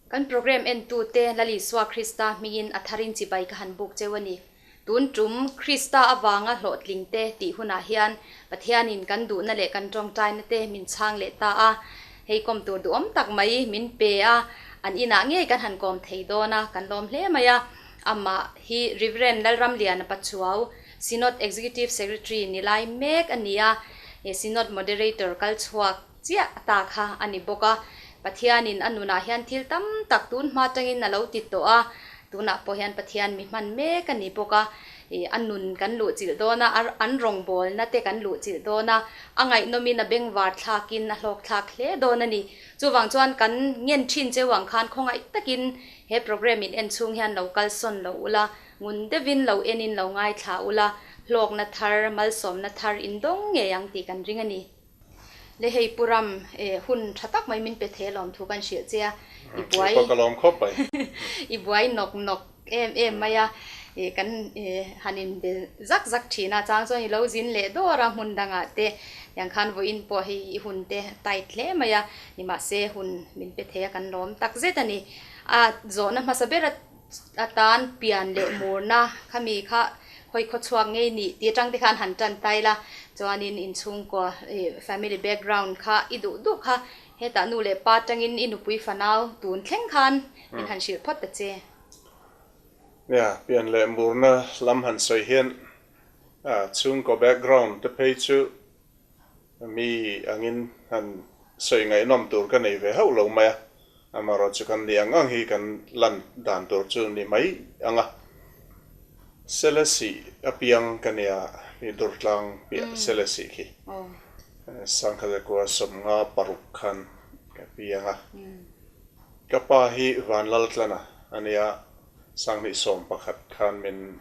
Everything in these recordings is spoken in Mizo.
Kan program entute Lal Isua Krista hmingin a tharin chibai ka han buk cheu a ni. Tun tum Krista avanga hlawhtling te tih hunah hian Pathianin kan duhna leh kan tawngtaina te min chhang leh ta a, hei kawm tur duhawm tak mai min pe a, an inah ngei kan han kawm thei dawn a, kan lawm hle mai a. Amah hi Rev. Lalramliana Pachuau, Synod Executive Secretary ni lai mek a ni a, Synod Moderator kal chhuak chiah ta kha a ni bawk a. Pathianin a nunah hian thil tam tak tun hma tangin a lo ti tawh a, tunah pawh hian Pathian mi hman mek a ni bawk a. Ih a nun kan luh chilh dawn a, an rawngbawlna te kan luh chilh dawn a, a ngaihnawmin a bengvar thlakin a hlawk thlak hle dawn a ni. Chuvang chuan kan ngen thin cheu ang khan khawngaih takin he program in en chhung hian lo kalsawn lo ula, ngun deuhin lo enin lo ngaithla ula, hlawkna thar, malsawmna thar in dawng ngei ang tih kan ring a ni. Le hei Pu Ram, eh hun tha tak mai min pe thei alawm thu kan hrilh che a, i buai Ka lawm khawp mai. I buai nawk nawk em em mai a, eh kan eh han in be zak zak thin a, chang chuan i lo zin leh dawr a hmun dangah te, tiang khan vawiin pawh hei i hun te tight hle mai a, nimahse hun min pe thei a kan lawm tak zet a ni. A zawhna hmasa ber a atan pian leh murna khami kha hawi khaw chhuak ngei nih tih atang te khan han tan tai la, chuanin inchhungkaw ih family background kha i duh duh kha hetah nu leh pa atangin i nupui fanau tun thleng khan min han hrilh phawt ta che. Nia, pian leh murna lam han sawi hian chhungkaw background te phei chu Mi angin han sawi ngaihnawm tur ka nei ve hauh lo mai a, amaherawh chu kan nih ang ang hi kan lan dan tur chu ni mai ang a. Selesih apiang ka nia i Durtlang piah Selesih khi Sangkhatakua 56 khan ka piang a. Ka pa hi Vanlaltlana a nia, 2011 khan min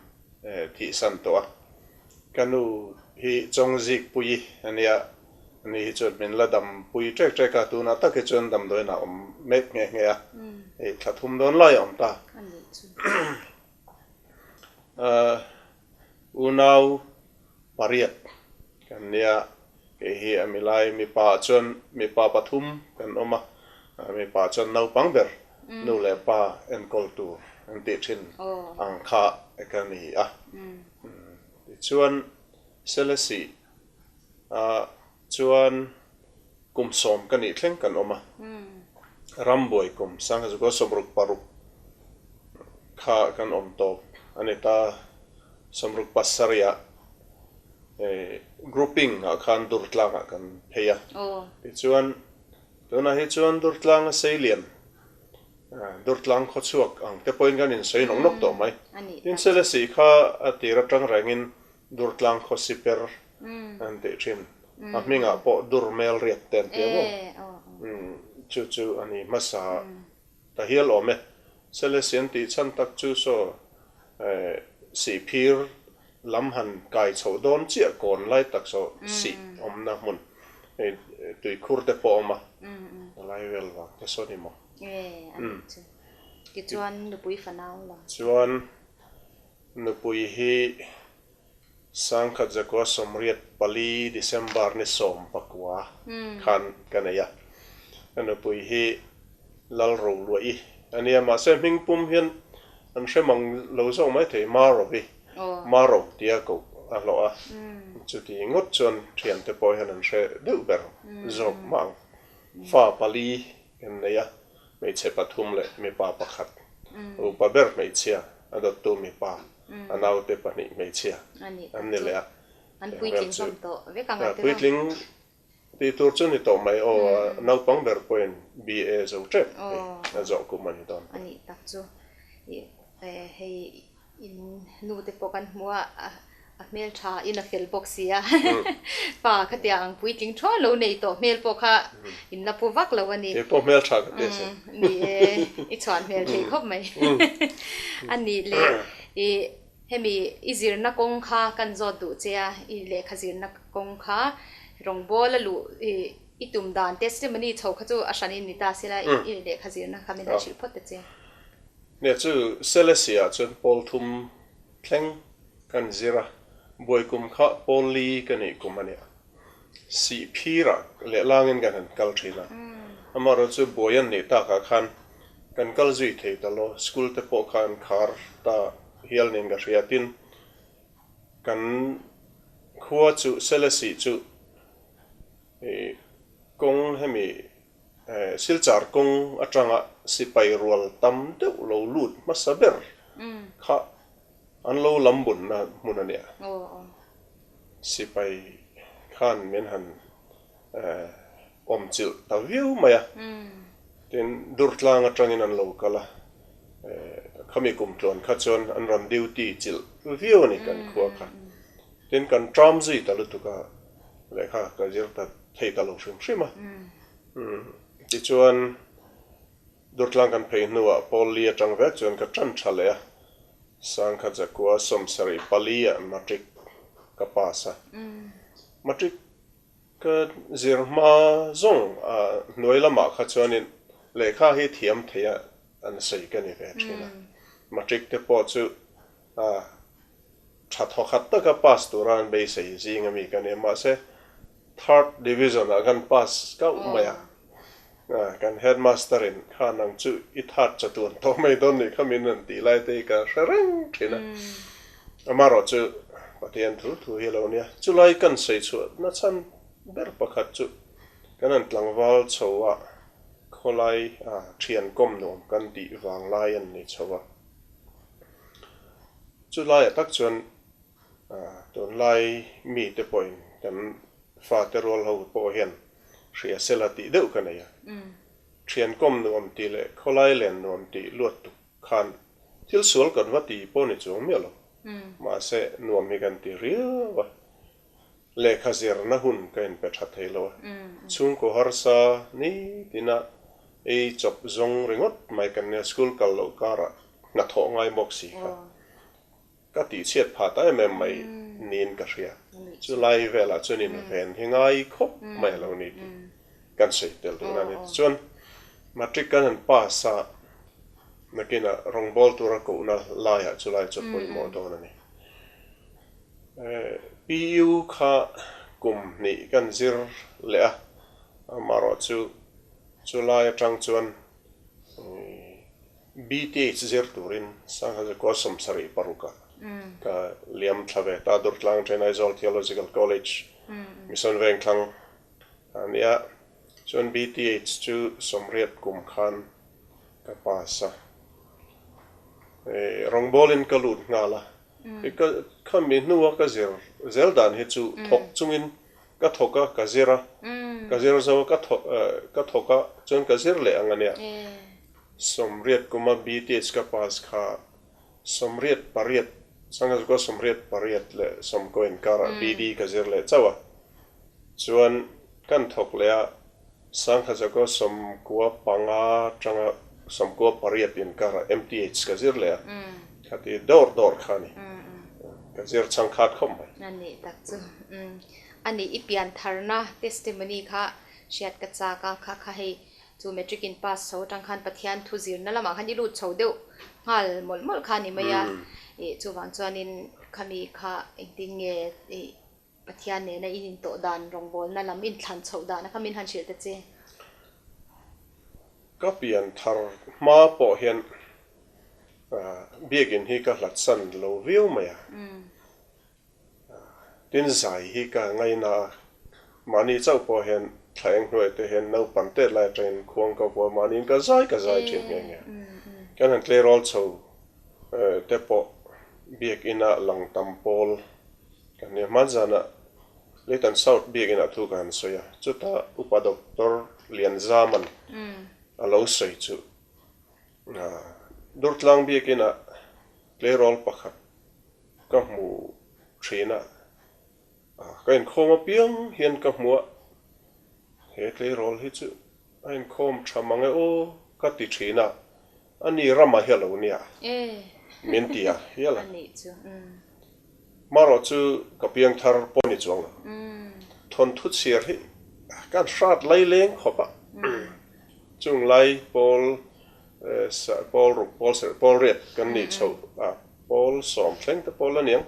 thihsan tawh a. Ka nu hi Chawngzikpuii a nia, ani hi chuan min la dampui ṭek ṭek a, tunah tak hi chuan damdawiin a awm mek nghe nghe a, hei thla thum dawn lai a awm ta. Unau pariat kan nia, kei hi a milai mipa ah chuan mipa pathum kan awm a, mipa chuan naupang ber nu leh pa enkawl tur an tih ṭhin ang kha ka ni a. Tichuan, Selesih ah chuan kum sawm ka nih thleng kan awm a, rambuai kum Sanghazuka 66 kha kan awm tawp a ni ta, 67 ah grouping ah khan Durtlang ah kan phei a, tichuan tunah hi chuan Durtlang a seilian Durtlang khawchhuak ang te pawhin kan insawi nawk nawk tawh mai. Tin, Selesih kha a tir atang rengin Durtlang khaw siper an tih thin. A hmingah pawh Dur mel riat te an ti ang aw. Chu chu a ni hmasa ta hial awm e. Selesih an tih chhan tak chu saw Sihphir lam han kai chhoh dawn chiah kawn lai tak saw sih awmna hmun hei tuikhur te pawh a awm a, a lai vel vang te saw ni maw? E a nih chu. Tichuan nupui fanau lam. Chuan nupui hi 1984 December ni 19 khan ka nei a, ka nupui hi Lalroluahi a nia mahse hmingpum hian An hre mang lo zawk mai thei, Marovi, Maro tia koh a hlawh a, chuti ngawt chuan thiante pawh hian an hre deuh ber zawk mah ang. Fa pali kan nei a, hmeichhe pathum leh mipa pakhat, upa ber hmeichhia, a dawttu mipa, a naute pahnih hmeichhia an ni leh a. An puitling hlawm tawh vek ang a tiraw? Puitling Tih tur chu ni tawh mai aw, naupang ber pawhin BA zo tep hei a zawh kum a ni dawn. A nih tak chu hei in nu te pawh kan hmu a, a hmel tha in a fel bawk si a, pa khatia ang puitling thaw lo nei tawh hmel pawh kha in la pu vak lo a ni. Kei pawh hmel tha ka ti a sin. Ni e, i chhuan hmel thei khawp mai. A nih leh i Hemi i zirna kawng kha kan zawt duh che a, i lehkha zirna kawng kha rawngbawl a luh i tum dan testimony chho kha chu a hran in ni ta sela i lehkha zirna kha min han hrilh phawt ta che. Nia chu Selesih ah chuan pawl thum thleng kan zir a, buai kum kha pawl li ka nih kum a nia. Sihphirah leh langin kan han kal thin a, amaherawhchu buai an nih takah khan. Kan kal zui thei ta lo, school te pawh kha an khar ta hial nen ka hria. Tin, kan khua chu Selesih chu kawng hemi Silchar kawng atanga sipai rual tam deuh lo lut hmasa ber kha an lo lam bunna hmun a nia. Sipai khan min han awm chilh ta viau mai a, tin Durtlang atangin an lo kal a, khami kum tluan kha chuan an rawn duty chilh viau a ni kan khua kha, tin kan tram zui ta lutuk a, lehkha ka zir ta thei ta lo hrim hrim a, tichuan Durtlang kan phei hnuah Paul Lee atang vek chuan ka tan tha leh a, Sangkhat zakua 74 ah matric ka pass a, matric Ka zir hma zawng a hnuai lamah kha chuanin lehkha hi thiam thei a an sawi ka ni ve thin a. Matric te pawh chu a tha thawkhat taka pass tura an beisei zing ami ka ni a, mahse third division ah khan pass kauh mai a. Kan headmaster in kha nang chu i third chatuan tawh mai dawn nih kha min rawn tih lai te hi ka hre reng thin a. Amaherawh chu Pathian thu thu hi a lo nia. Chulai kan sawi chhuah nachhan ber pakhat chu kan han tlangval chho a, khawlai thian kawm nuam kan tih vang lai an ni chho a. Chulaiah tak chuan Tunlai mite pawhin kan fate rual ho pawh hian hria sela tih deuh ka nei a. Thian kawm nuam tih leh khawlai len nuam tih luat tuk khan thil sual kan va ti pawh ni chuang miah lo. Mahse nuam hi kan ti riau a. Lehkha zirna hun ka inpe tha thei lo a. Chhungkaw harsa nitina ei chawp zawng ringawt mai kan nia school kal loh karah hnathawh ngai bawk si kha. Ka tihchhiat phah ta em em mai niin ka hria. Chu lai velah chuan in ven hi ngai khawp mai a lo ni tih kan sawi tel duh a ni. Tichuan matric kan han pass a, nakinah rawngbawl tura kohna laiah chu lai chu a pawimawh dawn a ni. PU kha kum hnih kan zir leh a, amaherawh chu chu lai atang chuan BTH zir turin Sangha Zakua 76 ah ka liam thla ve ta, Durtlang Train Aizawl Theological College, Mission Vengthlang a nia. Chuan BTH chu 80 kum khan ka pass a, rawngbawlin ka lut nghal a. Khami hnua ka zir zel dan hi chu thawk chungin ka thawk a, ka zir a, ka zir zo a, ka thawk a, chuan ka zir leh ang a nia. 80 kuma BTH ka pass kha 88, Sangha 88 leh 90 inkarah BD ka zir leh chauh a, chuan kan thawk leh a, 1995 atanga 98 inkarah MTH ka zir leh a, khati dawr dawr kha a ni. Ka zir chhangkhat khawp mai. A nih tak chu. A nih i piantharna testimony kha hriat ka chak a, kha kha hei Chu matric in pass chho atang khan Pathian thu zirna lamah khan i lut chho deuh nghal mawlh mawlh kha a ni mai a. Ih chuvang chuanin khami kha engtin nge ih Pathian nena in intawh dan rawngbawlna lam inthlan chhoh dana kha min han hrilh ta che. Ka pian thar hma pawh hian biakin hi ka hlatsan lo viau mai a. Tin zai hi ka ngaina a, mahni chauh pawh hian thla eng hnuai te hian naupang tet lai atangin khuang ka vua mahniin ka zai ka zai thin nghe nghe. Kan han tleirawl chho te pawh biakina lang tam pawl kan nia. Hmanzanah Leitan South biakinah thu ka han sawi a, chutah Upa Doctor Lianzaman a lo sawi chu Durtlang biakinah tleirawl pakhat Ka hmu thin a, ka inkhawm apiang hian ka hmu a, he tleirawl hi chu a inkhawm tha mang e aw ka ti thin a, a ni ramah hi a lo nia min ti a hial a. Marawh chu ka piang thar pawh ni chuang lo, thawnthu chhiar hi kan hrat lai leng khawp a, chung lai pawl pawl ruk pawl serh pawl riat kan nih chhoh a. Pawl sawm thleng te pawh la niang.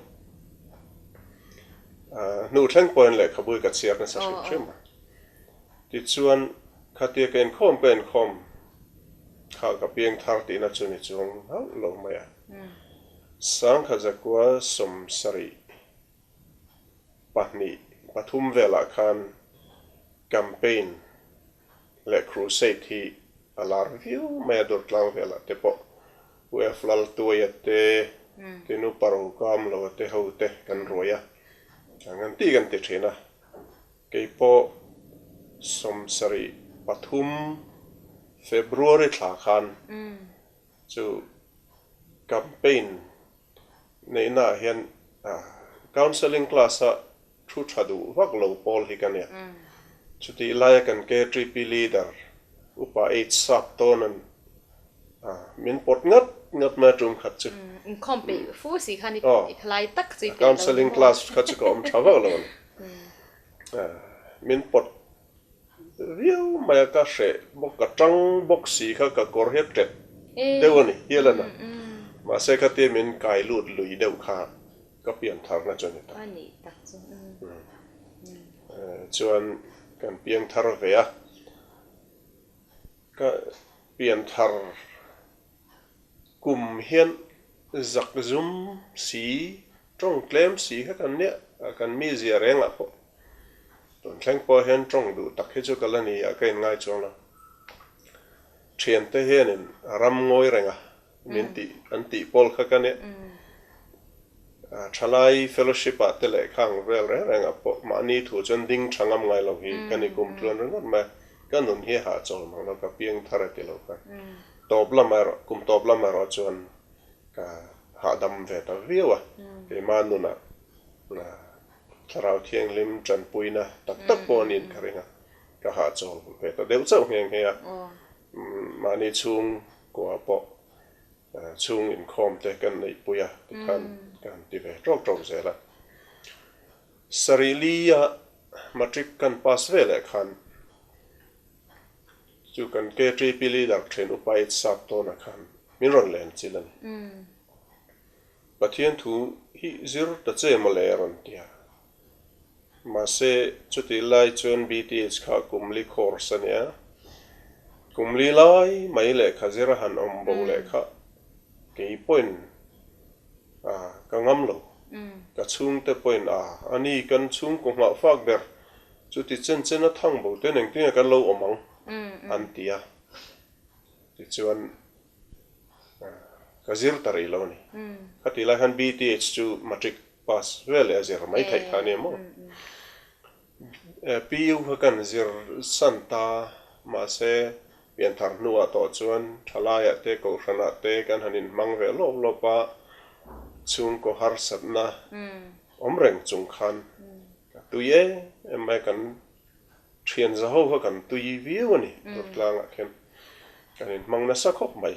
Hnu thleng pawhin lehkhabu hi ka chhiar nasa hrim hrim a. Tichuan khatia ka inkhawm ka inkhawm. Kha ka piang thar tihna chu ni chuang hauh lo mai a. 1972 3 velah khan campaign leh crusade hi a lar viau mai a, Durtlang velah te pawh UF Laltuaia te, Tinu Parokam lo te ho te kan ruai a, kan ti kan ti thin a. Kei pawh 73 February thla khan chu campaign neihna ah hian counselling class a thu tha duh vak lo pawl hi ka nia. Chutih laia kan KTP leader Upa H Sap tawnan min pawt ngat ngat mai a tum khat chu. Inkhawm peih fu si khan i thalai tak chu i peih lo. Counselling class kha chu ka awm tha vak lo a ni. Min pawt viau mai a, ka hreh bawk, ka tang bawk si kha ka kawr hi a tep deuh a ni hial a na. Mahse khatia min kai lut lui deuh kha ka pian tharna chu a ni ta. Chuan kan piang thar ve a, ka pian thar kum hian zak zum si, tawng tlem si kha kan nia, kan mizia rengah pawh tun thleng pawh hian tawng duh tak hi chu ka la ni a, ka inngai chuang lo. Thiante hianin ram ngawi reng a, min tih an tih pawl kha ka nia. Thalai fellowship ah te leh khang vel reng reng ah pawh mahni thu chuan ding tha ngam ngai lo hi ka ni kum tluan ringawt mai a, ka nun hi a hahchawl mang lo, ka piang thar a ti lo kha. Tawp lamah erawh, kum tawp lamah erawh chuan ka hahdam ve ta viau a, keimah nunah Thlarau Thianghlim tanpuina tak tak pawh a niin ka ring a, ka hahchawl ve ta deuh chauh nghe nghe a. Mahni chhungkua pawh chhung inkhawm te kan neihpui a tikhan ka han ti ve tawk tawk zel a. Sarih lia matric kan pass ve leh khan chu kan KTP leader thin Upa H Sap tawna khan min rawn len chilh a ni. Pathian thu hi zir ta che mawle a rawn ti a. Mahse, chutih lai chuan BTH kha kum li course a nia. Kum li lai mai lehkha zir a han awm bo leh kha kei pawhin a ka ngam lo. Ka chhungte pawhin a a ni kan chhungkaw nghah fak ber chuti chen chen a thang bo ten engtin nge kan lo awm ang an ti a. Tichuan ka zir ta rih lo a ni. Khatih lai khan BTH chu matric pass vel leh a zir mai theih kha a ni maw? PU kha kan zir san ta, mahse pianthar hnuah tawh chuan thalaiah te kohhranah te kan han inhmang ve lawp lawp a, chhungkaw harsatna awm reng chung khan ka tui em em mai kan Thian za ho kha kan tui viau a ni, Durtlangah khian kan inhmang nasa khawp mai.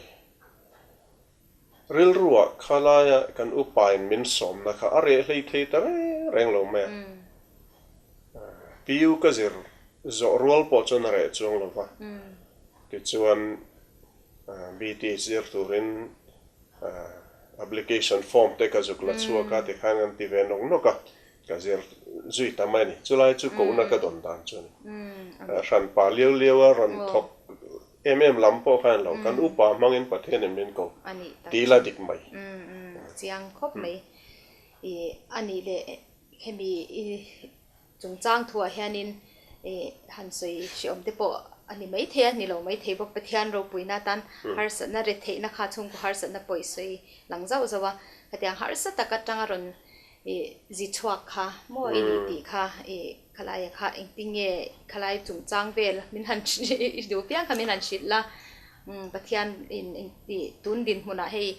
Rilruah khalaia kan upain min sawmna kha a reh hlei thei ta reng reng lo mai a. PU ka zir zawh rual pawh chuan a reh chuang lo va, tichuan BT zir turin application form te ka zuk la chhuak a tikhan kan ti ve nawk nawk a. Ka zir zui ta mai a ni. Chulai chu kohna ka dawn dan chu a ni. Hran pa liau liau a rawn thawk em em lam pawh khan lo. Kan upa hmangin Pathianin min ko ti la dik mai. Chiang khawp mai. I a nih leh hemi i chungchang thuah hianin i han sawi hreawm te pawh a ni maithei a, ni lo maithei bawk. Pathian ropuina atan harsatna retheihna kha chhungkaw harsatna pawh i sawi lang zauh zauh a. Khatiang harsa tak atanga rawn I zi chhuak kha maw i nih tih kha i khalaia kha engtin nge khalai chungchang vel min han i duh piang kha min han hrilh la Pathian in engti tun dinhmunah hei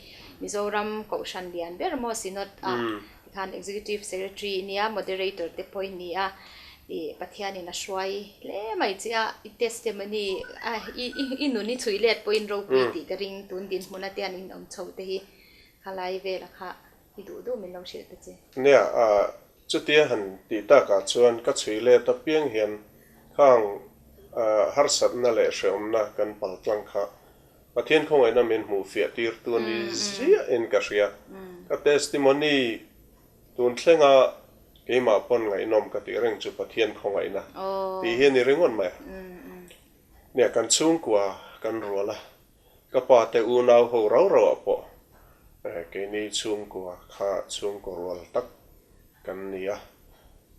Mizoram Kohhran lian ber maw Synod ah tikhan Executive Secretary i nia Moderator te pawh i ni a i Pathian in a hruai hle mai che a i testimony a i nun i chhui let pawhin ropui tih ka ring tun dinhmun ate an inawm chho te hi khalai vela kha. I duh duh min lo hrilh ta che. Nia, chutia han tih takah chuan ka chhui let apiang hian khang harsatna leh hrehawmna kan pal tlang kha Pathian khawngaihna min hmuh fiah tir tu ni ziahin ka hria. Ka testimony tun thlenga keimah pawn ngaihnawm ka tih reng chu Pathian khawngaihna tih hi a ni ringawt mai a. Nia, kan chhungkua kan rual a. Ka pa te unau ho rau rau ah pawh keini chhungkua kha chhungkaw rual tak kan ni a,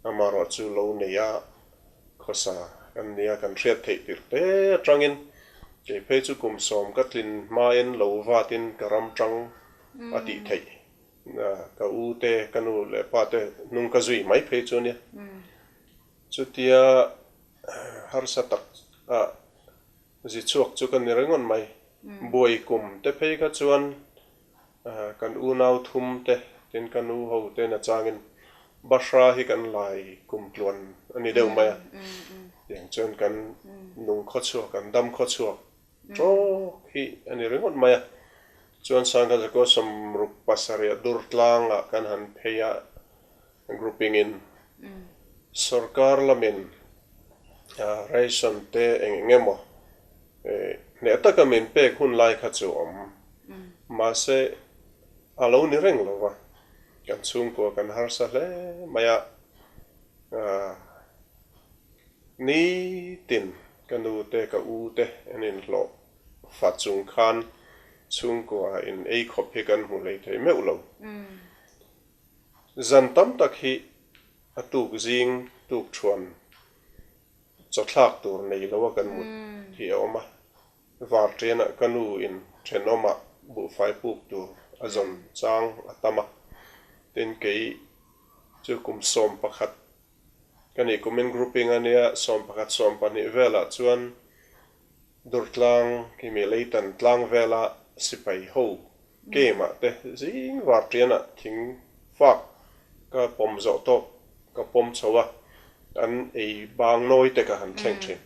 amaherawh chu lo nei a khawsa kan ni a, kan hriat theih tirh te atangin kei phei chu kum sawm ka tlin hmain lo vatin ka ram tang a tih theih. Ka u te, ka nu leh pa te hnung ka zui mai phei chu ania. Chutia harsa tak ah zi chhuak chu ka ni ringawt mai. Buai kum te phei kha chuan kan unau thum te tin ka nu ho te na changin Bahra hi kan lai kum tluan a ni deuh mai a. Tiang chuan kan nung khaw chhuak, kan dam khaw chhuak tawk hi a ni ringawt mai a. Chuan Sangha Zakua sawmruk pasarih dur tlangah kan han phei a, grouping in sorkar lamin ration te eng eng emaw hneh taka min pek hun lai kha chu awm mahse a lo ni reng lo va, kan chhungkua kan harsa hle mai a, nitin ka nu te ka u te an inhlawh fa chung khan chhungkua in ei khawp hi kan hmu hlei thei meuh lo. Zan tam tak hi a tuk zing tuk thuan chawthlak tur nei lo a kan mut hi a awm a, var ṭianah ka nu in ṭhenawmah buhfai puk tur a zawn chang a tam a, tin kei chu kum 11 ka nih kumin grouping a nia 11 12 velah chuan Durtlang kimi leitan tlang vela sipai ho Game ah te zing var ṭianah thing fak ka pawm zawh tawk ka pawm chho a, an ei bang nawi te ka han thleng ṭhin.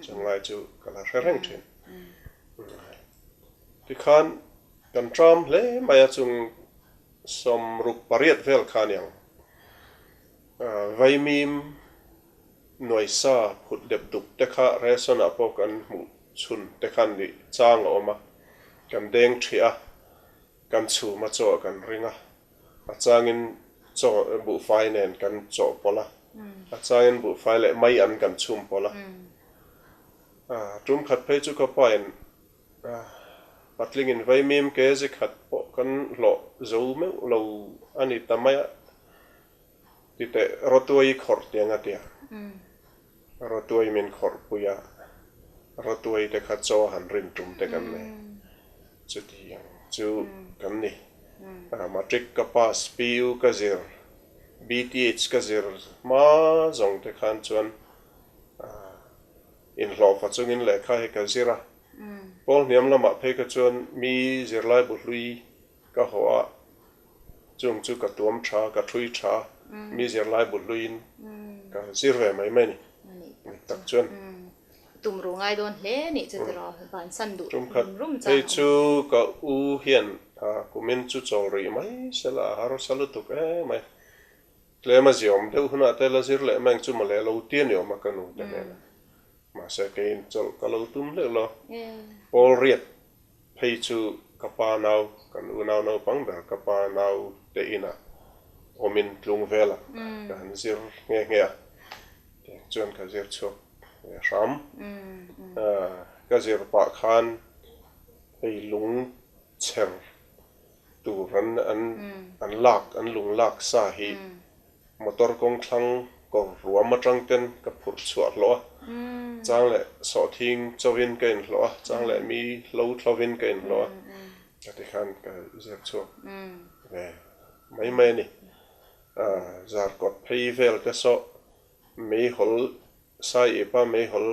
Chunglai chu ka la hre reng ṭhin. Tikhan kan ṭam hle mai a, chung 68 vel kha aniang. Vaimim nuaisa phut dep dup te kha ration ah pawh kan hmuh chhun te khan nih chang a awm a, kan deng ṭhiah a, kan chhum a chaw ah kan ring a, a changin chaw buhfai nen kan chawh pawlh a, a changin buhfai leh mai an kan chhum pawlh a, tum khat phei chu ka pa in patling in vaimim ke zi khat pawh kan hlawh zo meuh lo a ni ta mai a. Ti teh, rawtuai i khawrh tiang a tia. Rawtuai min khawrh pui a, rawtuai te kha chaw han rin tum te kan nei. Chutiang chu kan ni. Matric ka pass, PU ka zir, BTH ka zir hma zawng te khan chuan inhlawhfa chungin lehkha hi ka zir a. Pawl hniam lamah phei kha chuan mi zirlai bu hlui ka haw a, Chung chu ka tuam tha, ka thui tha, mi zirlai bu hluiin ka zir ve mai mai a ni. Dik tak chuan. Tum ru ngai dawn hle nih chu tiraw, bansan duh rum rum chang. Hei chu ka u hian kumin chu chawl rih mai sela a harsa lutuk em mai. Tlem a ziawm deuh hunah te la zir leh mai ang chu mawle lo ti a ni awm a ka nu te hnenah. Mahse keiin chawlh ka lo tum hleuh lo. Pawl riat Phei chu ka pa nau, kan unau naupang ber ka pa nau te inah awmin tlung velah ka han zir nghe nghe a, tiang chuan ka zir chhuak ve hram. Ka zir pah khan hei lung chher tur an an lak, an lung lak sa hi Motor kawng thlang kawr ruam atang ten ka phurh chhuah hlawh a, chang leh sawhthing chauhin ka inhlawh a, chang leh mi hlo thlovin ka inhlawh a, ka ti khan ka zir chhuak ve mai mai a ni. Zarkawt phei vel te saw meihawl sai ipa meihawl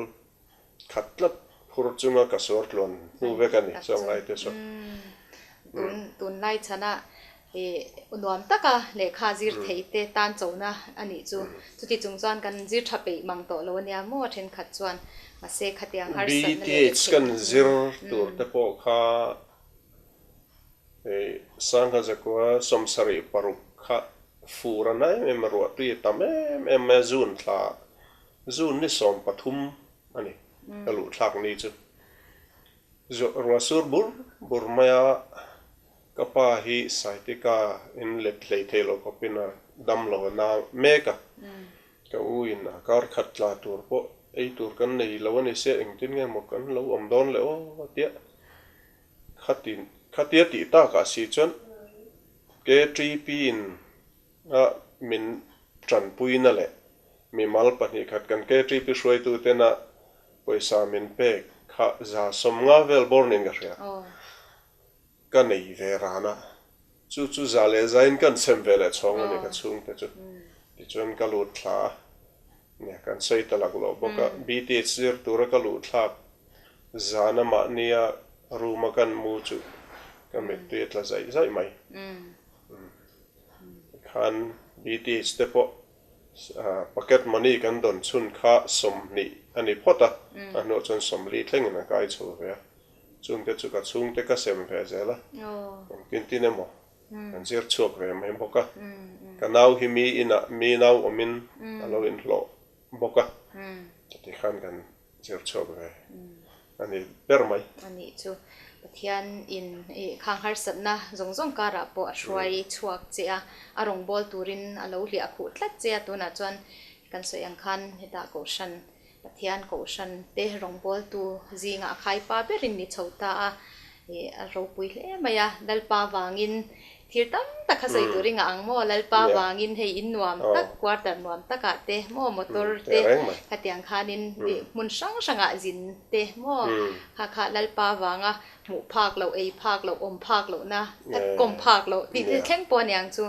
khat tlat phur chunga ka suar tluan hnu vek a ni chuang lai te saw. Tun tunlai chhana ih nuam taka lehkha zir thei te tan chona a nih chu. Chuti chung chuan kan zir tha peih mang tawh lo a nia maw thenkhat chuan mahse khatiang harsatna leh BTH kan zir tur te pawh kha ih Sangha Zakua 76 kha fur a na em em a ruahtui a tam em em mai a June thla June ni 13 a ni ka luh thlak ni chu. Ruah sur bur bur mai a, ka pa hi Saitika in let hlei thei lo khawpin a dam lo a na mek a. Ka u in a kar khat tla tur pawh ei tur kan nei lo a ni sia engtin nge maw kan lo awm dawn le aw a tia. Khati khatia tih takah si chuan KTP in a min tanpuina leh mimal 2 khat kan KTP hruaitu tena pawisa min pek kha 150 vel bawr niin ka hria. Ka nei ve ran a, chu chu 100% in kan sem ve leh chhawng a ni ka chhungte chu. Tichuan ka lut thla a, nia kan sawi ta lak loh bawk a, BTH zir tura ka luh thlak zana mahnia room a kan mu chu ka mittui a tla zaih zaih mai. Tikhan BTH te pawh pocket money kan dawn chhun kha 20 a ni phawt a, a hnuah chuan 40 thlengin a kai chho ve a. Chungte chu ka chhungte ka sem ve zel a, engtin tin emaw kan zir chhuak ve mai bawk a. Ka nau hi mi inah mi nau awmin a lo inhlawh bawk a, tikhan kan zir chhuak ve a ni ber mai. A nih chu Pathian in khang harsatna zawng zawng karah pawh a hruai chhuak che a, a rawngbâwl turin a lo hliah khuh tlat che a, tunah chuan kan sawi ang khan hetah Kohhran Pathian Kohhran te rawngbawltu zingah a khaipa berin ni chho ta a, ih a ropui hle mai a, Lalpa vangin thil tam tak kha sawi tur i ngah ang maw, Lalpa vangin hei in nuam tak, quarter nuam takah te maw, motor te khatiang khanin ih hmun hrang hrangah zin te maw, kha kha Lalpa vanga hmuh phak loh, ei phak loh, awm phak lohna, kawm phak loh tih te thleng pawh a ni ang chu,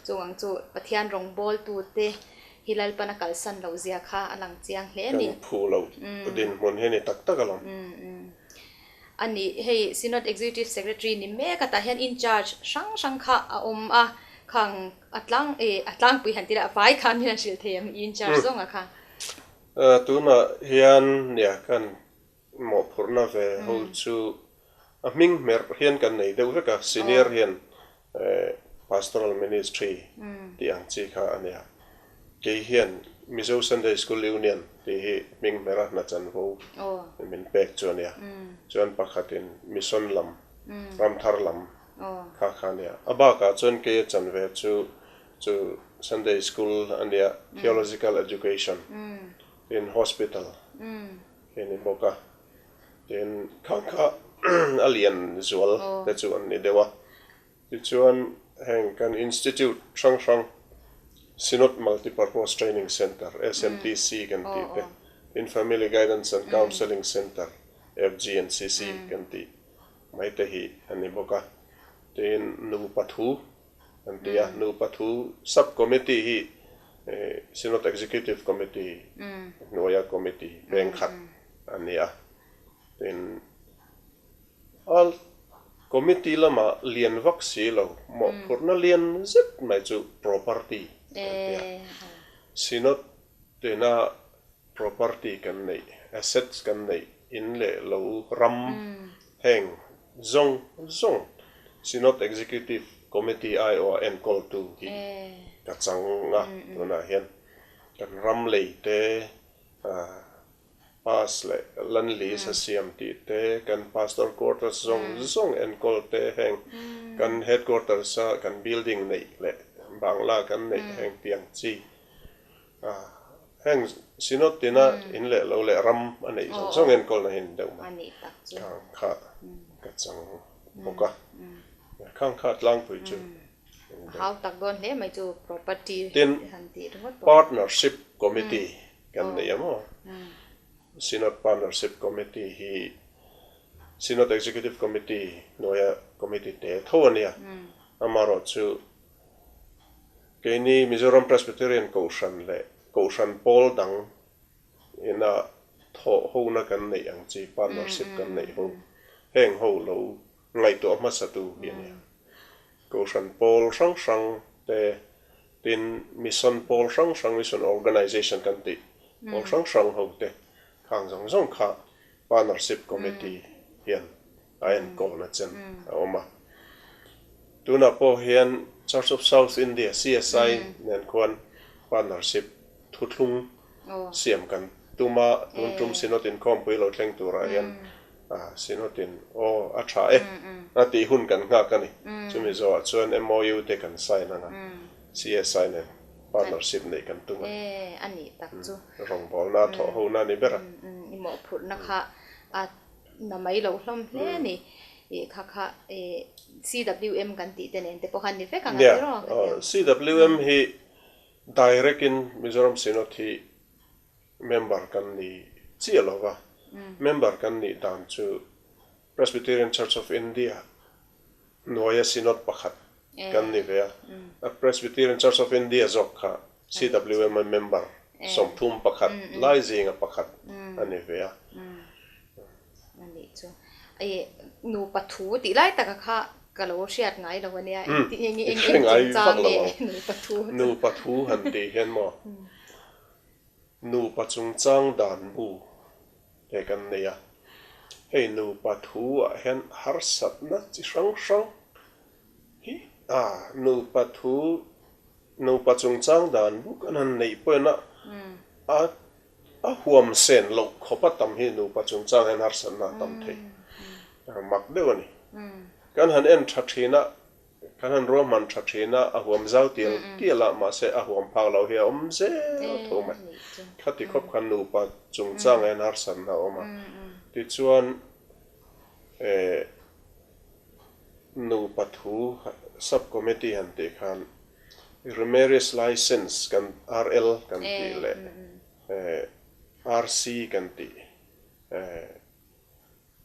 chung ang chu Pathian rawngbawltu te Hi Lalpan a kalsan loh zia kha a lang chiang hle a ni. Kan phu loh dinhmun hi a ni tak tak alawm. A ni, hei Synod Executive Secretary ni mek atah hian in charge hrang hrang kha a awm a, khang a tlang eh a tlangpui han ti la a vai khan min han hrilh thei em in charge zawnga kha. Tunah hian nia kan mawhphurhna ve ho chu a hming hmerh hian kan nei deuh vek a, senior hian Pastoral Ministry tih ang chi kha a nia. Kei hian Mizo Sunday School Union tih hi hming hmerh a hna chanvo min pek chu a nia. Chuan pakhatin Mission lam, Ramthar lam kha kha a nia. A bakah chuan kei a chanve chu chu Sunday School a nia, Theological Education in Hospital hi a ni bawk a. Tin, khang kha a lian zual te chu an ni deuh a. Tichuan, heng kan institute hrang hrang, Synod Multipurpose Training Centre, SMTC, kan tih te, tin Family Guidance and Counselling Centre, FGNCC, kan tih mai te hi a ni bawk a. Tin, nupa thu kan ti a, nupa thu sub-committee hi Synod Executive Committee hnuaia committee peng khat a ni a. Tin, a committee lamah lian vak si lo, mawhphurhna lian zet mai chu property kan ti a. Synod tina property kan neih, assets kan neih, in leh lo ram heng zawng zawng Synod Executive Committee aiawha enkawltu hi ka chang a, tunah hian kan ram lei te, Pass leh Land Lease a siam tih te, kan Pastor Quarters zawng zawng enkawl te heng kan Headquarters a kan building neih leh bangla kan neih heng tiang chi heng Synod tina in leh lo leh ram a neih zawng zawng enkawlna hi ni deuh mai. Khang kha ka chang bawk a, khang kha tlangpui chu Hau tak dawn hle mai chu property Tin, han tih ringawt pawh. Partnership Committee kan nei a maw? Synod Partnership Committee hi Synod Executive Committee hnuaia committee te tho a nia. Amaherawhchu keini Mizoram Presbyterian Kohhran leh Kohhran pawl dang ina thawh hona kan neih ang chi partnership kan neih ho heng ho lo Ngaihtuah hmasatu hi a nia. Kohhran pawl hrang hrang te, tin mission pawl hrang hrang, mission organization kan tih pawl hrang hrang ho te khang zawng zawng kha partnership committee hian a enkawlna chen a awm a. Tunah pawh hian Church of South India, CSI, nen khuan partnership thuthlung siam kan tum a, tun tum Synod inkhawmpui lo thleng turah hian Synod-in aw a tha e a tih hun kan nghak a ni. Chumi zawhah chuan MOU te kan sign ang a, CSI nen partnership neih kan tum a ni. A nih tak chu. Rawngbawlna a thawh hona a ni ber a. I mawhphurhna kha a na mai lo hlawm hle a ni. Ih kha kha ih CWM kan tih te nen te pawh khan ni vek ang a Nia, tiraw ka ti ang. CWM hi direct in Mizoram Synod hi member kan ni chiah lo va, member kan nih dan chu Presbyterian Church of India hnuaia Synod pakhat kan ni ve a, a Presbyterian Church of India zawk kha CWM a member 31 lai zinga pakhat a ni ve a. A nih chu. Ih nupa thu tih lai taka kha ka lo hriat ngai lo a nia. Eng eng eng eng chungchang nge nupa thu chu. Nupa thu han tih hian maw nupa chungchang dan bu te kan nei a. Hei nupa thu ah hian harsatna chi hrang hrang hi a nupa thu nupa chungchang dan bu kan han neih pawhin a a A huam sen loh khawp a tam hi nupa chungchang hian harsatna a tam thei. Mak deuh a ni. Kan han en tha thin a, kan han ruahman tha thin a, a huam zau tial tial a, mahse a huam phak loh hi a awm zel tho mai. Khati khawp khan nupa chungchang hian harsatna a awm a. Tichuan eh nupa thu sub committee han tih khan Remarriage License kan RL kan tih leh RC kan tih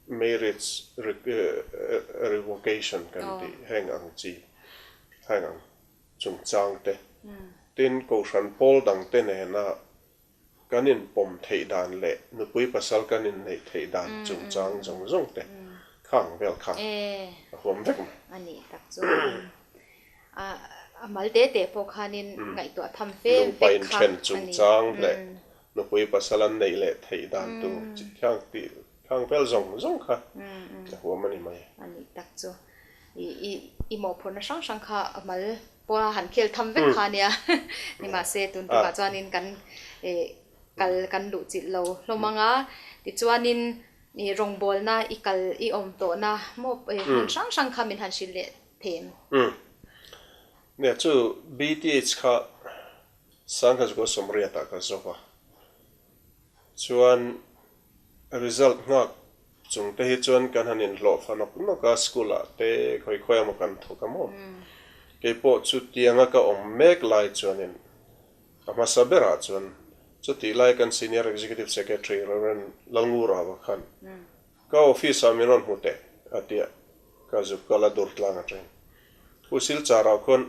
Marriage Revocation kan tih heng ang chi heng ang chungchang te tin Kohhran pawl dang te nena Kan inpawm theih dan leh nupui pasal kan inneih theih dan chungchang zawng zawng te khang vel kha a huam vek mai. A nih tak chu a mal te te pawh khanin ngaihtuah tham fe vek kha a ni. Nupa inthen chungchang leh nupui pasal an neih leh theih dan tur chi khang tih khang vel zawng zawng kha a huam a ni mai. A nih tak chu i mawhphurhna hrang hrang kha a mal Pawha han khel tham vek kha ania. Nimahse tun tumah chuanin kan kal kan luh chilh lo hlawm ang a. Tichuanin rawngbawlna i kal i awm tawhna maw hmun hrang hrang kha min han hrilh leh thei em? Umm. Nia chu BTH kha Sangkhazuka sawmriatah ka zawk a. Chuan result nghak Chung te hi chuan kan han inhlawh fa nawk nawk a, school ah te khawi khawi emaw kan thawk a maw? Keipawh chutianga ka awm mek lai chuanin a hmasa berah chuan chutih lai kan Senior Executive Secretary Rev. Lalngurava khan ka office ah min rawn hmu teh a ti a, ka zuk kal a dur tlang atangin Pu Silchar ah khuan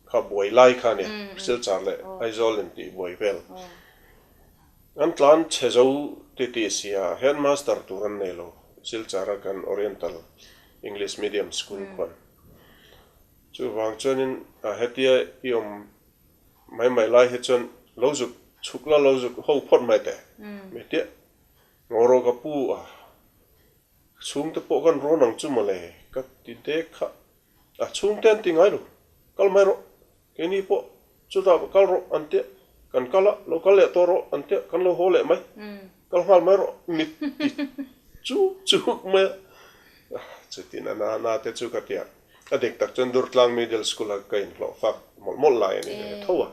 kha buai lai kha ania, Silchar leh Aizawl intih buai vel. An tlan chhe zo ti tih sia headmaster tur an nei lo, Silchara kan Oriental English Medium School khuan. Chuvang chuanin a hetia i awm mai mai lai hi chuan lo zuk chhuk la lo zuk ho phawt mai teh mi tiah ngaw rawh ka pu a, chhungte pawh kan rawn ang chu mawle ka ti dek kha, a chhungte an ti ngai lo, kal mai rawh. Keini pawh chutah kal rawh an tia, kan kal a, lo kal leh tawh rawh an tia, kan lo haw leh mai, kal nghal mai rawh mit ti chuk chuk mai a, chutin a na na te chu ka tia, a dik tak chuan Durtlang Middle School a ka inhlawh fak mawlh mawlh lai a ni ve tho a,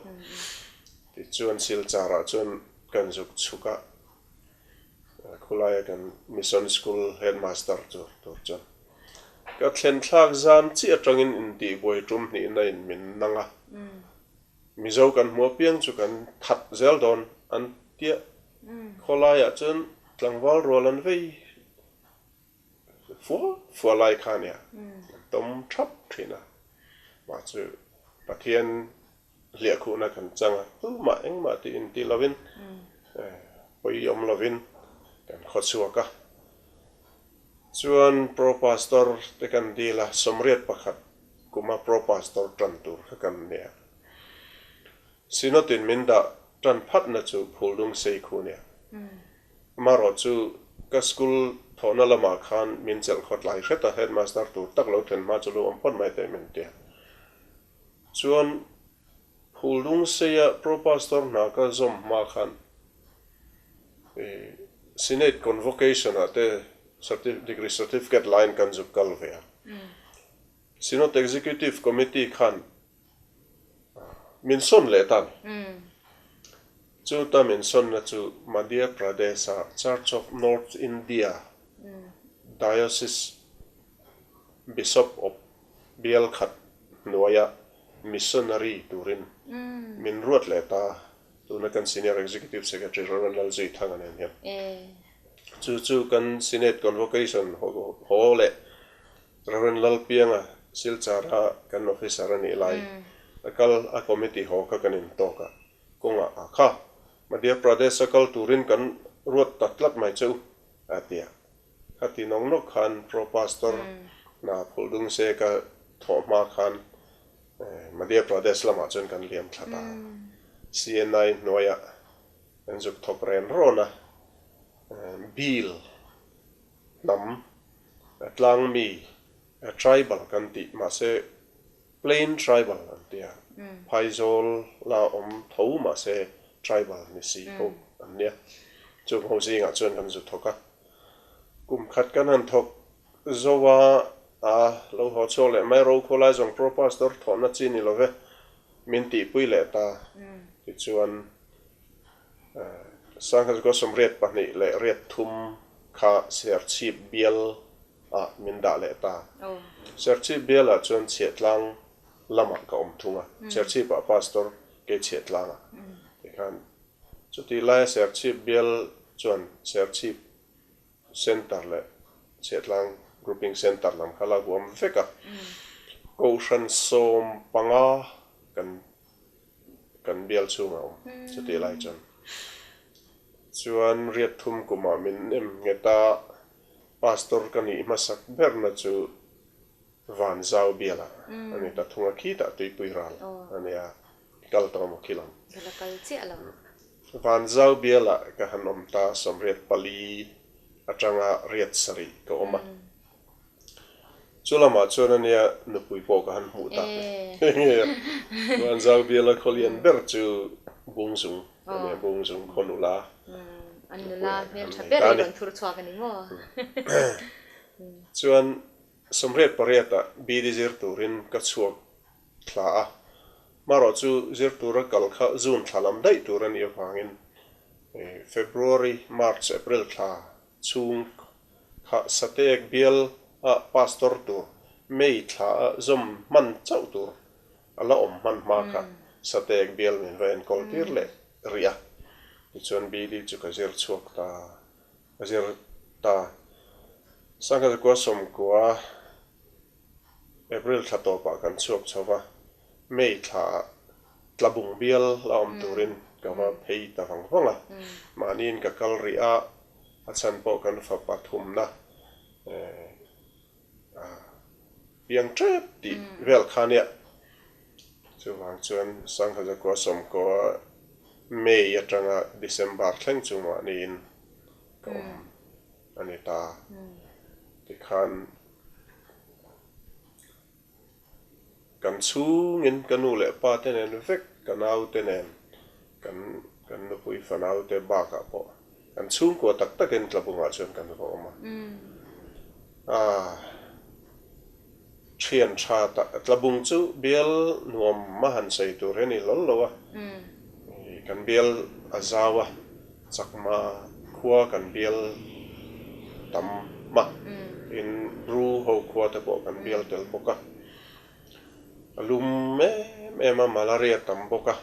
tichuan Silchar ah chuan kan zuk chhuk a, Khulaia kan Mission School Headmaster chu tur chuan Ka thlen thlak zan chiah atangin intihbuai tum hnihna in min nang a, Mizo kan hmu apiang chu kan that zel dawn an tia, khawlaiah chuan tlangval rual an vei fua fua lai kha ania, an tawm thap thin a, mah chu Pathian hliahkhuhna kan chang a, tumah engmah tih intih lovin pawi awm lovin kan khawchhuak a. Chuan Pro Pastor te kan dil a, 81 kuma Pro Pastor tan tur kha kan nia. Synod in min dah tan phatna chu Phuldung sei khu nia. Amaherawh chu ka school thawhna lamah khan min chelh khawt lai hret a, Headmaster tur tak lo thlen hma chu lo awm phawt mai teh min tia. Chuan Phuldung seia Pro Pastor hna ka zawm hma khan Senate Convocation ah te Degree Certificate laiin kan zuk kal ve a. Synod Executive Committee khan min sawn leh ta a ni. Chuta min sawnna chu Madhya Pradesh-a Church of North India. Diocese Bishop of bial khat hnuaia Missionary turin min ruat leh ta, tuna kan Senior Executive Secretary Rev. Lalzuithanga nen hian. Chu chu kan Senate Convocation haw leh Rev. Lalpianga Silchara kan Officer a nih lai a kal a Committee haw kha kan intawk a, kawngah a kha Madhya Pradesh a kal turin kan ruat ta tlat mai che u a ti a. Khati nawk nawk khan Pro Pastor hna phulh dung se ka thawh hma khan Madhya Pradesh lamah chuan kan liam thla ta. CNI hnuaiah kan zuk thawk ren rawn a, Bhil hnam tlangmi tribal kan tih mahse Plain tribal an tia, Phaizawl la awm tho mahse tribal ni si ho an nia. Chung ho zingah chuan kan zu thawk a. Kum khat kan han thawk zo a, a lo haw chhuak leh mai ro khawlai zawng pro pastor thawhna chi ni lo ve, min tihpui leh ta. Tichuan Sangha 82 leh riat thum kha Serchhip bial ah min dah leh ta. Serchhip bialah chuan Chhiahtlang lamah ka awm thung a, Serchhip ah Pastor kei Chhiahtlang ah tikhan chutih laia Serchhip bial chuan Serchhip Centre leh Chhiahtlang Grouping Centre lam kha la huam vek a, Kohhran 15 kan kan bial chhungah awm chutih lai chuan chuan riat thum kumah min nem nghet a. Pastor ka nih hmasak berna chu Van Zau bialah a ni ta thung a, khitah tuipui ral a nia, kal tawh maw khi lam? Ka la kal chiah lo. Van Zau bialah ka han awm ta, 84 atanga riat sarih ka awm a. Chu lamah chuan a nia nupui pawh ka han hmuh tak e. Nge Van Zau biala khawlian ber chu Bungzung a nia, Bungzung khaw nula. An nula hmeltha ber i rawn thur chhuak a ni maw? Chuan 88 ah BD zir turin ka chhuak thla a, marawh chu zir tura kal kha June thla lam daih tur a nih avangin February, March, April thla chhung kha Sateek bial ah pastor tur May thla ah zawm hman chauh tur a la awm hman hma kha Sateek bial min va enkawl tir leh rih a. Tichuan BD chu ka zir chhuak ta, ka zir ta. 1990 April thla tawpah kan chhuak chho va, May thla ah Tlabung bial la awm turin ka va phei ta vang vang a. Mahniin ka kal rih a, a chhan pawh kan fapa thumna piang tep tih vel kha nia. Chuvang chuan 1990 May atanga December thleng chu mahniin ka awm a ni ta. Tikhan Kan chhungin ka nu leh pa te nen vek ka nau te nen kan kan nupui fanau te bakah pawh kan chhungkua tak takin tlabungah chuan kan va awm a. Aah thian tha tak tlabung chu bial nuam a han sawi tur hi a ni hlawl lo a, kan bial a zau a, Chakma khua kan bial tam a, tin Bru ho khua te pawh kan bial tel bawk a, a lum em em a, malaria tam bawk a,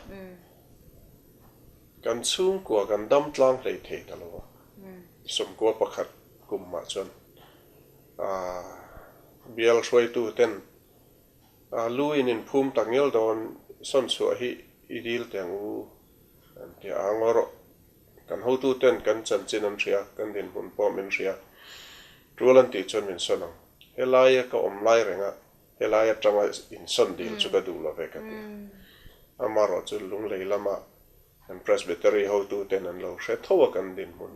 kan chhungkua kan dam tlang hlei thei ta lo a, 91 kum ah chuan bial hruaitu ten lu in inphum tak ngial dawn sawn chhuah hi i dil teh ang u. An ti a, Ngaw rawh, kan hotuten kan chanchin an hria, kan dinhmun pawh min hria. Tul an tih chuan min sawn ang. Helaia ka awm lai renga helai atanga insawn dil chu ka duh lo ve ka ti a. Amaherawh chu Lunglei lama kan Presbytery hotuten an lo hre tho a kan dinhmun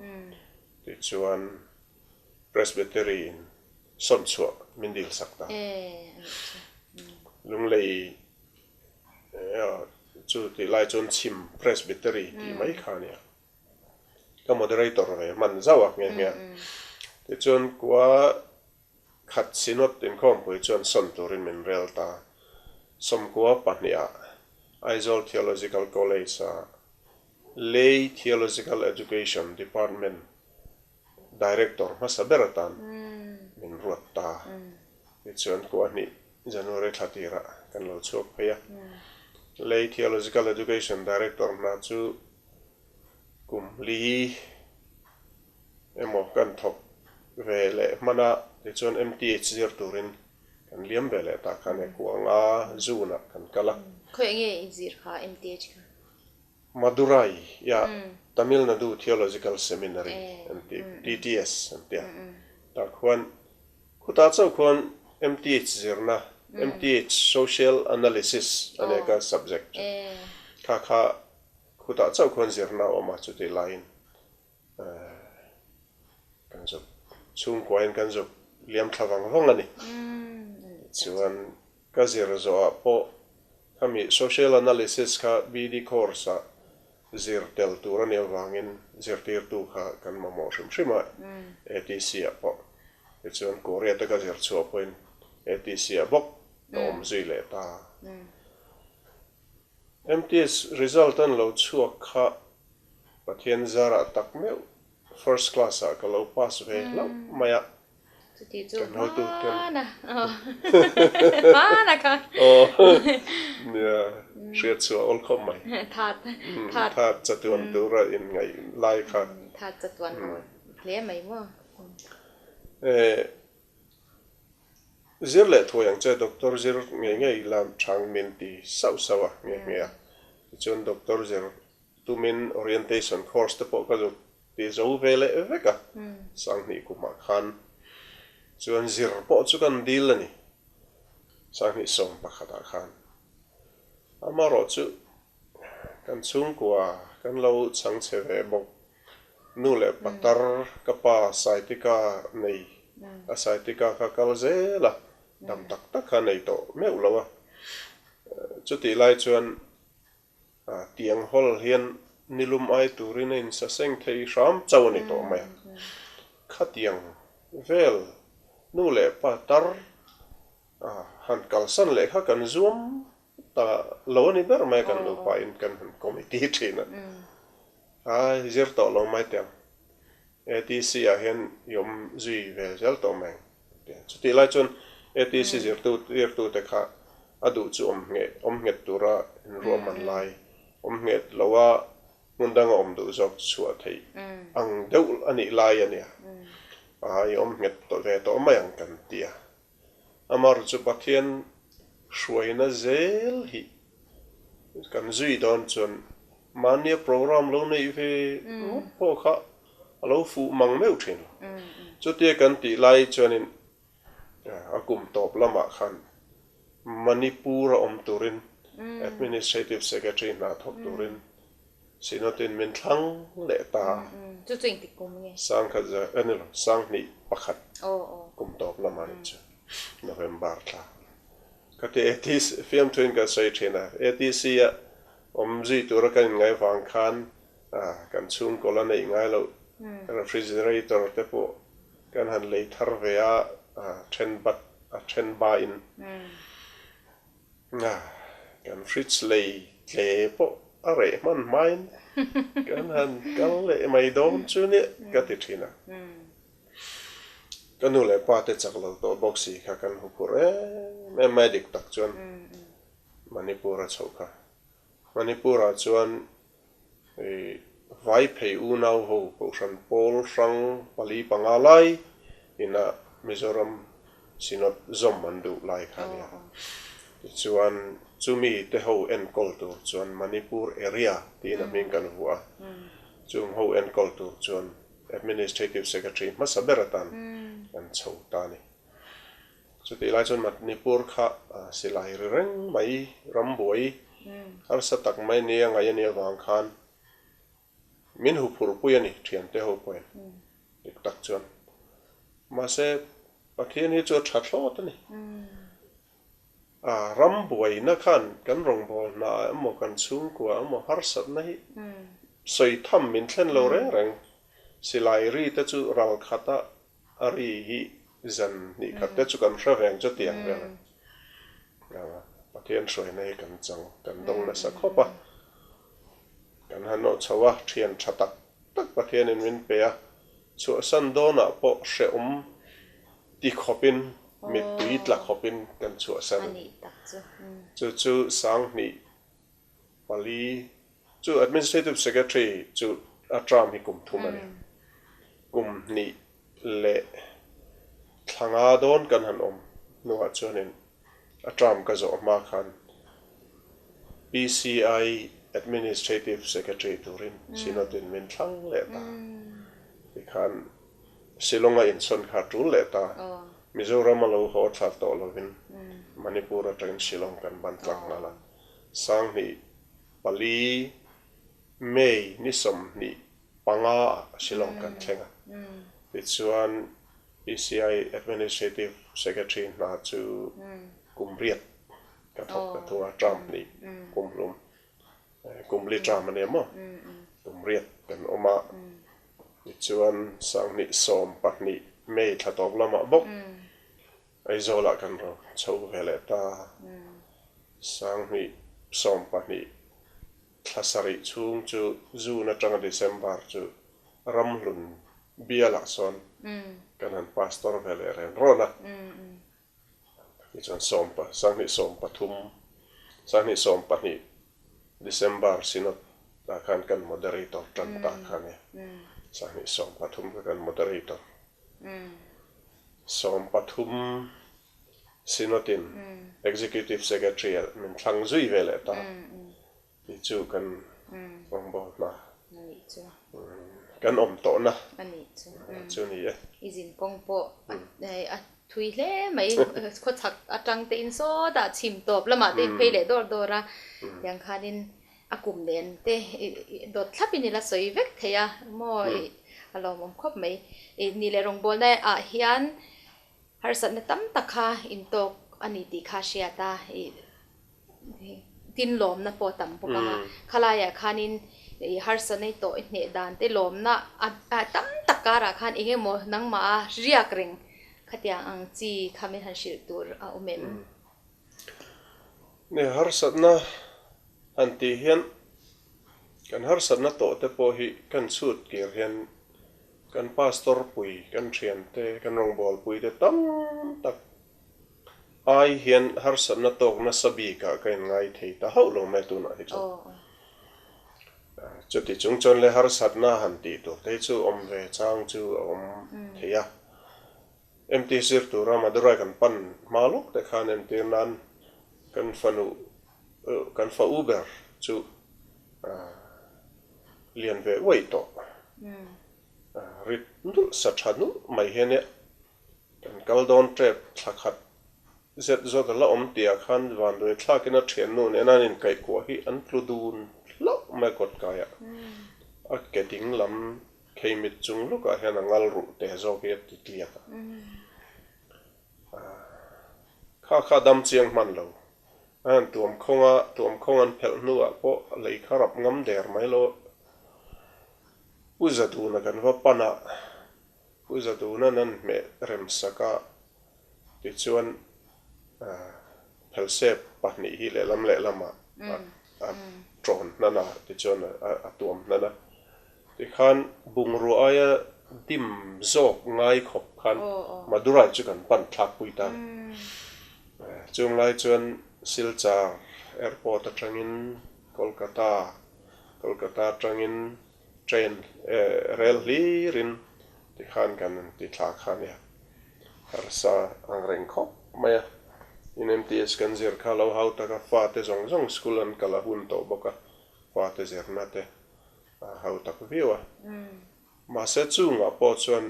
tichuan Presbytery in sawn chhuah min dil sak ta. Lunglei Chu tih lai chuan chhim Presbytery tih mai kha a nia. Ka moderator ve hman zauh a nghe nghe a. Tichuan kua khat Synod inkhawmpui chuan sawn turin min rel ta. 92 ah Aizawl Theological College a Lay Theological Education Department Director hmasa ber atan. ruat ta. Tichuan kuahnih January thla tirah kan lo chhuak phei a. Lei Theological Education Director hna chu kum li emaw kan thawk ve leh hman a, tichuan MTH zir turin kan liam ve leh ta khan e kuanga June ah kan kal a. Khawi enge i zir kha MTH kha? Madurai ia Tamil Nadu Theological Seminary an ti, TTS an ti a. Tah khuan khutah chauh khuan MTH zirna, MTH Social Analysis a nia ka subject chu. Kha kha khutah chauh khuan zirna a awm a, chutih laiin kan zuk chhungkuain kan zuk liam thla vang vang a ni. Chuan ka zir zawhah pawh khami Social Analysis kha BD course ah zir tel tur a nih avangin zirtirtu kha kan mamawh hrim hrim a, ATC ah pawh. Tichuan Korea te ka zir chhuah pawhin ATC ah bawk ka awm zui leh ta. MTS result an lo chhuak kha Pathian zarah tak meuh first class ah ka lo pass ve hlauh mai a. Chuti chu hmana hmana kha. Aw nia hriat chhuah awl khawp mai. That that. That chatuan tura in ngaih lai kha. That chatuan lo hle mai maw. Zir leh thuai ang che doctor zir ngei ngei la chang min ti sauh sauh a nghe nghe a. Tichuan doctor zir Tumin orientation course te pawh ka zuk ti zo ve leh vek a, Sanghnih kumah khan chuan zir pawh chu kan dil a ni, Sanghnih 11 ah khan. Amaherawh chu kan chhungkua kan lo chhang chhe ve bawk, nu leh patar ka pa Saitika nei a Saitika kha kal zel a, dam tak tak kha nei tawh meuh lo a, chutih lai chuan Tiang hawl hian nilum ai turin a insaseng thei hram chauh a ni tawh mai a. Khatiang vel nu leh pa tar han kalsan leh kha kan zuam ta lo a ni ber mai a, kan nupain kan han committee thin a. Ai zir tawh lo mai teh ang. ATC ah hian i awm zui ve zel tawh mai ang. Chutih lai chuan ATC zirtu tirtute kha a duh chu awm ngheh awm nghet tura inruahman lai, awm nghet loa hmun danga awm duh zawk chhuah theih ang deuh a nih lai a nia. A i awm nghet tawh ve tawh mai ang kan ti a. Amaherawhchu chu Pathian hruaina zel hi kan zui dawn chuan mahnia program lo neih ve ngawt pawh kha a lo fuh mang meuh thin lo. Chutia kan tih lai chuanin a kum tawp lamah khan Manipur a awm turin Administrative Secretary hna thawk turin Synod-in min thlang leh ta a. Chu chu engtik kum nge? Sangkhat za, a ni lo, Sanghnih pakhat kum tawp lamah nih chu November thla. Ka ti ATC, fiamthuin kan sawi thin a, ATC-a awm zui tura kan inngai vang khan kan chhungkaw la neih ngai loh refrigerator te pawh kan han lei thar ve a, then bat a then bain kan fridge lei tle pawh a reh hman hmain kan han kal leh mai dawn chu nia ka ti thin a. Ka nu leh pa te chak lo tawh bawk si kha kan huphurh em em mai dik tak chuan Manipur a chhoh kha. Manipur ah chuan vai phei unau ho kohhran pawl hrang pali panga lai ina Mizoram Synod zawm an duh lai kha a nia. Tichuan chumi te ho enkawl tur chuan Manipur area tiin a hming kan vuah a, chung ho enkawl tur chuan Administrative Secretary hmasa ber atan kan chho ta a ni. Chutih lai chuan Manipur kha silai ri reng mai, rambuai harsa tak mai nia ngaih a nih avang khan min huphurhpui a ni thiante ho pawhin dik tak chuan. Mahse, Pathian hi chu a tha thlawt a ni. A rambuaina khan kan rawngbâwl hnaah emaw kan chhungkua emaw harsatna hi sawi tham min thlen lo reng reng. Silai ri te chu ral khata a ri hi zan hnih khat te chu kan hre veng chu tiang vel a ni. Pathian hruaina hi kan chang, kan dawng nasa khawp a. Kan han nawh chho a, thian tha tak tak Pathianin min pe a, chhuahsan dawnah pawh hrehawm. Ti khawpin, mittui tla khawpin kan chhuahsan a ni. Chu chu Sanghnih pali chu Administrative Secretary chu a term hi kum thum a ni. Kum hnih leh thla nga dawn kan han awm hnuah chuanin a term ka zawh hma khan PCI Administrative Secretary turin Synod-in min thlang leh ta. Tikhan Shillong-a insawn kha a tul leh ta. Mizoram a lo haw thla tawh lovin Manipur atangin Shillong kan ban tlak nghal a. Sanghnih pali May ni 25 ah Shillong kan thleng a. Tichuan PCI Administrative Secretary hna chu kum riat ka thawk ta thung a, term hnih kum hlum. Kum li term a nia maw? Kum riat kan awm a. Tichuan 2012 May thla tawp lamah bawk Aizawlah kan rawn chho ve leh ta. 2012 thla sarih chhung chu June atanga December chu Ramhlun bialah sawn kan han pastor ve leh ren rawn a. Tichuan 2013, 2012 December Synod ah khan kan moderator tan ta kha nia. 2013 kha kan moderator. 13 Synod in Executive Secretary ah min thlang zui ve leh ta. Tih chu kan rawngbawl hna kan awm tawhna chu a ni e. I zin kawng pawh a thui hle mai, khawchhak atang te in sawtah chhim tawp lamah te in phei leh dawr dawr a, tiang khanin a kum nen te dawt thlap in ila sawi vek thei a maw a lawmawm khawp mai. Ni leh rawngbawlna ah hian harsatna tam tak kha intawk a ni tih kha a hriat a. Tin lawmna pawh a tam bawk a, khalaiah khanin ih harsa nei tawh i hneh dan te lawmna a tam tak karah khan eng emaw nangmah a riak reng khatiang ang chi kha min han hrilh tur a awm em? Ni harsatna han tih hian kan harsatna tawh te pawh hi kan chhut kir hian kan pastor pui, kan thiante, kan rawngbawlpui te tam tak Ai hian harsatna tawk nasa bikah ka inngai thei ta hauh lo mai tunah hi chuan. Chuti chung chuan le harsatna han tih tur te hi chu awm ve chang chu a awm thei a. MT zir tura Madurai kan pan hma lawk te khan entir nan kan fanu kan fa u ber chu lian ve uaih tawh. Rit nulh sa tha nulh mai hian e Kan kal dawn tep thla khat zet zawt a la awm tihah khan vanduai thlakin a thiannu nena an inkaihkuah hi an tlu dun hlauh mai kawt kaiah. A ke ding lam kheimit chung lukah hian a ngal ruh te zawk hi a ti tliak a. Kha kha dam chiang hman lo. A han tuam khawng a, tuam khawng an phelh hnuah pawh lei kha rap ngam der mai lo. Pu Zaduna kan va pan a. Pu Zaduna'n an hmeh rem sak a, tichuan phelsep pahnih hi lehlam lehlamah a ṭawn hnan a, tichuan a tuam hnan a. Tikhan bungrua aia dim zawk ngai khawp khan Madurai chu kan pan thlakpui ta a ni. Chung lai chuan Silchar Airport aṭangin Kolkata, Kolkata aṭangin Train rel hlirin tikhan kan ti thla kha nia. Harsa ang reng khawp mai a. In MTS kan zir kha lo hau tak a, fate zawng zawng school an kal a hun tawh bawk a, fate zirna te a hau tak viau a. Mahse chungah pawh chuan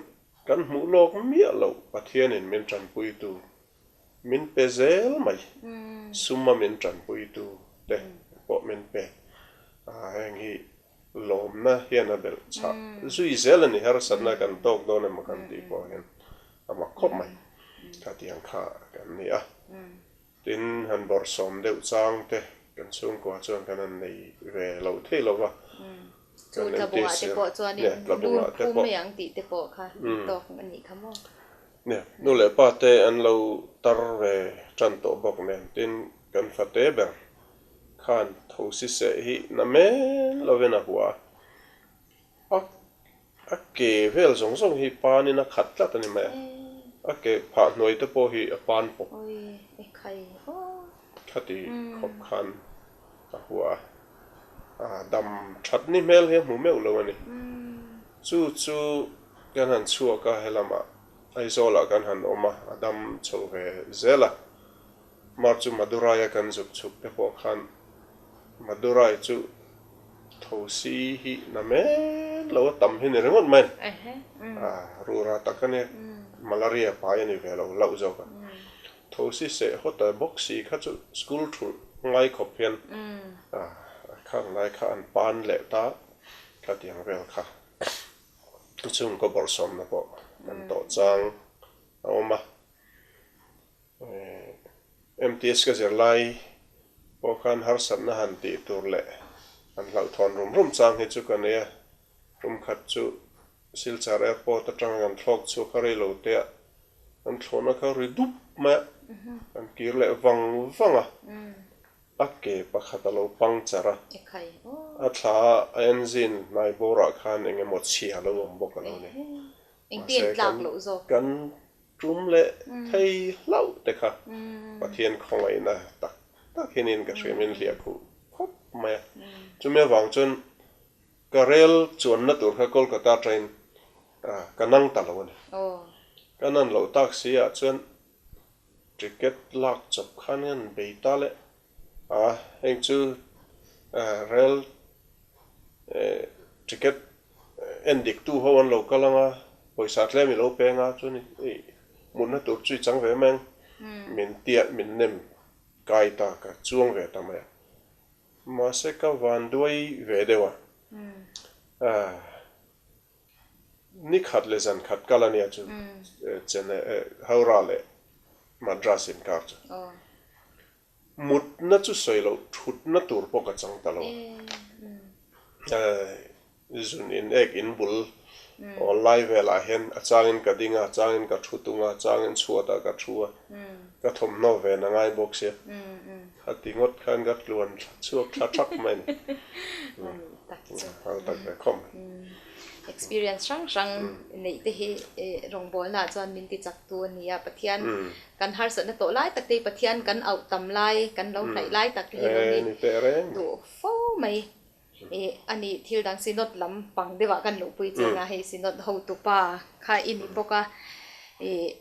kan hmuh lawk miah loh Pathianin min tanpuitu min pe zel mai. Suma min tanpuitu te pawh min pe. Heng hi Lawmna hian a belh chhah zui zel a ni. Harsatna kan tawk dawn emaw kan tih pawh hian a mak khawp mai. Khatiang kha kan ni a. Tin, han bawrhsawm deuh chang te kan chhungkua chuan kan han nei ve lo thei lo va. Chu tlabungah te pawh chuanin lun phum mai ang tih te pawh kha tawk a nih kha maw? Nia, nu leh pa te an lo tar ve tan tawh bawk nen. Tin, kan fate ber Khan thosi seh hi na men lovin a hua a, a ke vel zawng zawng hi panin a khat tlat a ni mai a. A ke phah hnuai te pawh hi a pan pawp. Khati khawp khan a hua a. A dam that ni hmel hi a hmu meuh lo a ni. Chu chu kan han chhuak a, helamah Aizawlah kan han awm a, a dam chho ve zel a. Mar chu Madurai a kan zuk chhuk te pawh khan Madurai chu thosi hi na men lo a tam hi ni ringawt mai a, rura tak a nia, malaria pai a ni ve lo hlauh zawk a. Thosi seh hawt a bawk si kha chu school thulh ngai khawp hian a khang lai kha an pan leh ta khatiang vel kha chhungkaw bawrhsawmna pawh kan tawh chang a awm a. MTS ka zir lai pawh khan harsatna han tih tur leh han hlauhthawn rum rum chang hi chu ka nei a, tum khat chu Silchar Airport atanga kan thlawk chhuak a rei lo te ah kan thlawhna kha ri dup mai a, kan kir leh vang vang a, a ke pakhat a lo puncture a, a thla a engine hnai bawrah khan eng emaw chhia lo awm bawk a lo ni. Mahse kan Tum leh thei hlauh te kha Pathian khawngaihna tak tak hianin ka hriam in hliah khuh khawp mai a. Chumi avang chuan ka rel chuanna tur kha Kolkata train ka nang ta lo a ni. Ka nan loh tak si ah chuan ticket lak chawp khan kan bei ta leh a, heng chu rel ticket En dik tu ho an lo kal anga, pawisa tlem i lo peng a, chuan i mutna tur chu i chang ve mai ang, min tiah min nem kai ta ka chuang ve ta mai a. Mahse ka van duai ve deuh a, ni khat leh zan khat kal a nia chu Chennai Howrah leh Madras inkar chu. Mutna chu sawi loh thutna tur pawh ka chang ta lo. Zun in ek in bul awl lai velah hian a changin ka ding a, a changin ka thu tung a, a changin chhuatah ka thu a, ka thawmhnaw ven a ngai bawk sia. Khati ngawt khan ka tluan chhuak thla thak mai a ni. Hau tak ve khawm mai. Experience hrang hrang neih te hi rawngbawlnaah chuan min ti chak tu a ni a, Pathian Kan harsatna tawh lai tak te hi Pathian kan auh tam lai, kan lo hnaih lai tak te hi lo ni duh fo mai. Ih a ni thil dang Synod lam pang deuh ah kan luhpui cheng a, hei Synod hotupa kha i ni bawk a, ih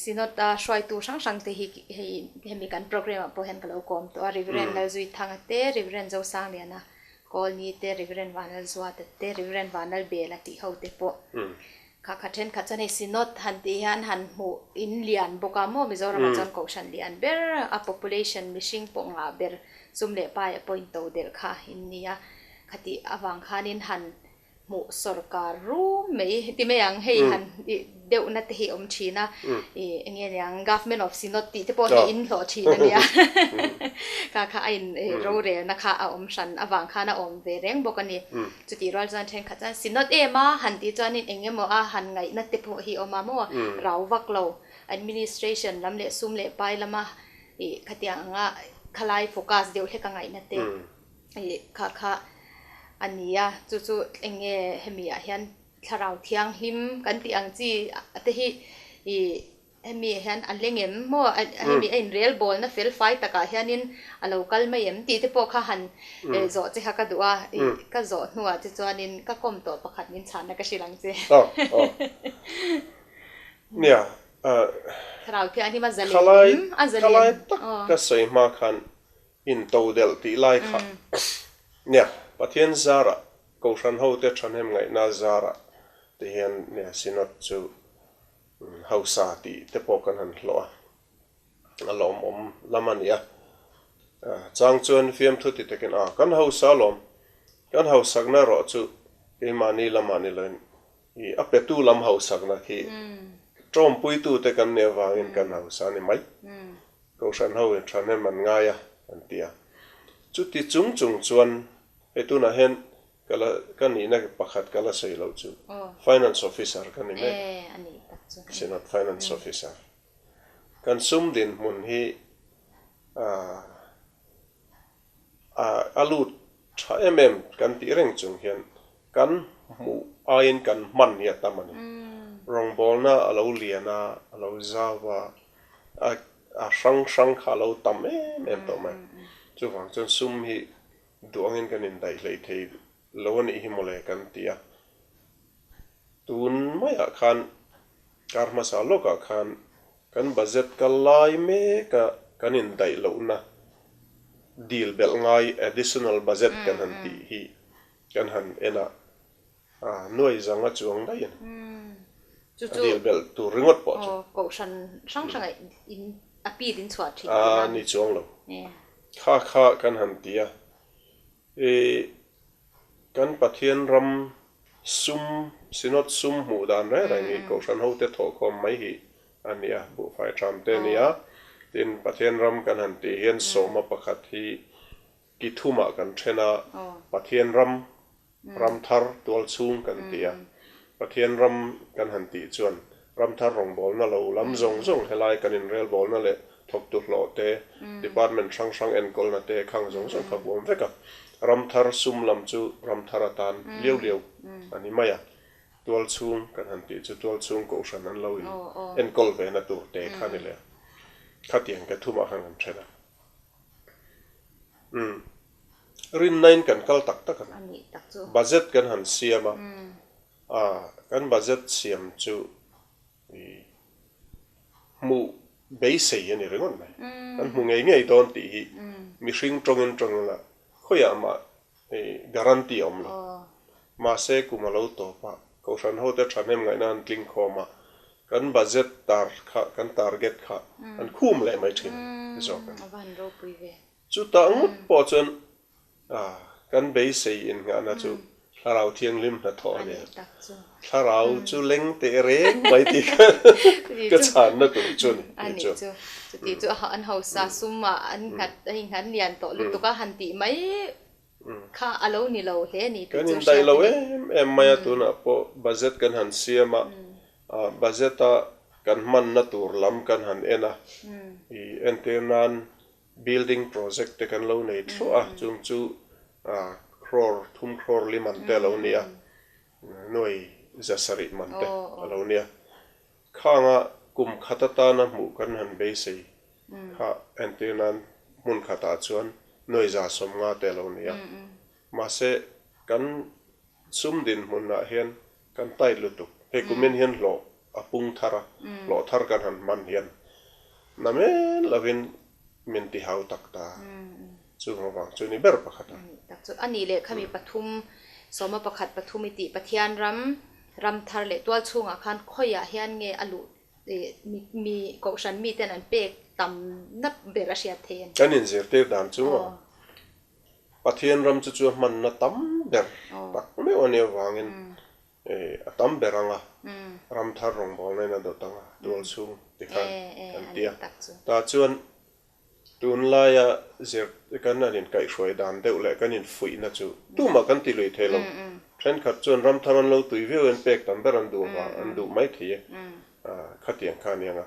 Synod a hruaitu hrang hrang te hi hei hemi kan programme ah pawh hian ka lo kawm tawh a, Reverend Lalzuithanga te, Reverend Zosangliana Kawlni te, Reverend Vanlalzuata te, Reverend Vanlalbela tih ho te pawh Kha kha thenkhat chuan hei Synod han tih hian han hmuh in lian bawk a maw Mizoramah chuan kohhran lian ber a population mihring pawh ngah ber sum leh pai a point to delh kha in nia khatih avang khanin han hmuh sawrkar rum mai ti mai ang hei han deuhna te hi awm thin a ih enge niang government of Synod tih te pawh hi in hlawh thin a nia kha kha a in rorelna kha a awm hran avang khan a awm ve reng bawk a ni. Chutih rual chuan thenkhat chuan Synod em a han tih chuanin eng emaw a han ngaihna te pawh hi awm a maw rau vak lo administration lam leh sum leh pai lama ih khatiang anga khalai focus deuh hlek a ngaihna te ih kha kha a ni a chu chu eng nge hemi ah hian thlarau thianghlim kan tih ang chi te hi ih Hemi hian a leng em maw? Hemi a inrel bawlna fel fai takah hianin a lo kal mai em tih te pawh kha han zawh che kha ka duh a, ka zawh hnuah che chuanin ka kawm tawh pakhat min chhanna ka hrilh ang che. Nia, Thlarau thianghlim a zalen em? A zalen. Khalai tak ka sawi hma khan intodelh tih lai kha nia, Pathian zarah, Kohhran hote thahnem ngaihna zarah te hian nia Synod chu Hausa tih te pawh kan han hlawh a, a lawmawm lam a ni a. Chang chuan fiamthu ti takin a, kan hausa alawm, kan hausakna erawh chu keimahni lamah ni loin i a petu lam hausakna khi tawmpuitute kan nih avangin kan hausa a ni mai. Kohhran ho in thahnem an ngai a, an ti a. Chuti chung chung chuan hei tunah hian Ka la, ka nihna pakhat ka la sawi loh chu Finance Officer ka ni mek a, Synod Finance Officer. Kan sum dinhmun hi a lut tha em em kan tih reng chung hian kan hmuh aiin kan hman hi a tam a ni. Rawngbawlna a lo lian a, a lo zau a, a a hrang hrang kha a lo tam em em tawh mai. Chuvang chuan sum hi duh angin kan indaih hlei thei lo a nih hi mawle kan ti a. Tun maiah khan kar hmasa lawkah khan kan budget kal lai meka kan indaih lohna dil belh ngai additional budget kan han tih hi kan han en a, nuai zanga chuang daih a ni. A dil belh tur ringawt pawh chu. Kohhran hrang hrangah in appeal in chhuah thin tih a ni chuang lo. Kha kha kan han ti a, I kan Pathian ram sum, Synod sum hmuh dan reng reng hi Kohhran hote thawhkhawm mai hi a ni a, buhfai ṭham te a ni a. Tin, Pathian ram kan han tih hian sawma pakhat hi ki thumah kan ṭhen a, Pathian ram, ram thar tual chhung kan ti a. Pathian ram kan han tih chuan Ramthar rawngbawlna lo lam zawng zawng helai kan inrelbawlna leh thawktu hlawh te, department hrang hrang enkawlna te khang zawng zawng kha huam vek a. Ramthar sum lam chu ramthar atan liau liau a ni mai a. Tual chhung kan han tih chu tual chhung kohhran an lo in enkawl ve na tur te kha ni leh a. Khatiang ke thumah khan kan then a. Umm. Rinnain kan kal tak tak a ni. Budget kan han siam a. A, kan budget siam chu i hmuh beisei a ni ringawt mai. Kan hmu ngei ngei dawn tih hi mihring tawngin tawng ila khawiah mah i guarantee a awm lo. Mahse kum a lo tawp a, Kohhran hote thahnem ngaihna an tling khawm a, kan budget tar kha, kan target kha an khum leh mai thin zawk a ni. Chutah ngawt pawh chuan A, kan beisei innghahna chu Thlarau Thianghlim hnathawh a ni a. Thlarau chu leng teh reng mai tih kha ka chhanna tur chu a ni. A nih chu. Chuti chu an hausa sum ah an nghat a innghat lian tawh lutuk a han tih mai kha a lo ni lo hle a ni tih chu hriat a ni. Kan indaih lo em em mai a tunah pawh budget kan han siam a, budget a kan hmanna tur lam kan han en a, i entir nan Building project te kan lo nei thluah a, chung chu crore thum crore li man te a lo ni a, nuai za sarih man te a lo ni a. Khanga kum khat atana hmuh kan han beisei kha entir nan hmun khatah chuan nuai za sawmnga te a lo ni a. Mahse kan sum dinhmunah hian Kan tight lutuk. Hei kumin hian hlawh a pung thar a, hlawh thar kan han hman hian na men lovin min ti hau tak ta. Chuvang avang chu ni ber pakhat a. Tak chu a nih leh khami pathum, sawma pakhat pathum i tih Pathian ram, ram thar leh tual chhungah khan khawiah hian nge a luh mi kohhran miten an pek tam na ber a hriat thei a ni. Kan inzirtir dan chu maw? Pathian ram chu chu a hmanna tam ber tak meuh a nih avangin a tam ber anga ram thar rawngbawlna in a dawt anga tual chhung ti khan kan ti a. Tah chuan tunlaia zir kan an inkaihhruai dan deuh leh kan infuihna chu tumah kan ti lui thei lo. Thenkhat chuan ram thar an lo tui viau in pek tam ber an duh avang an duh mai thei e. Khatiang kha a ni anga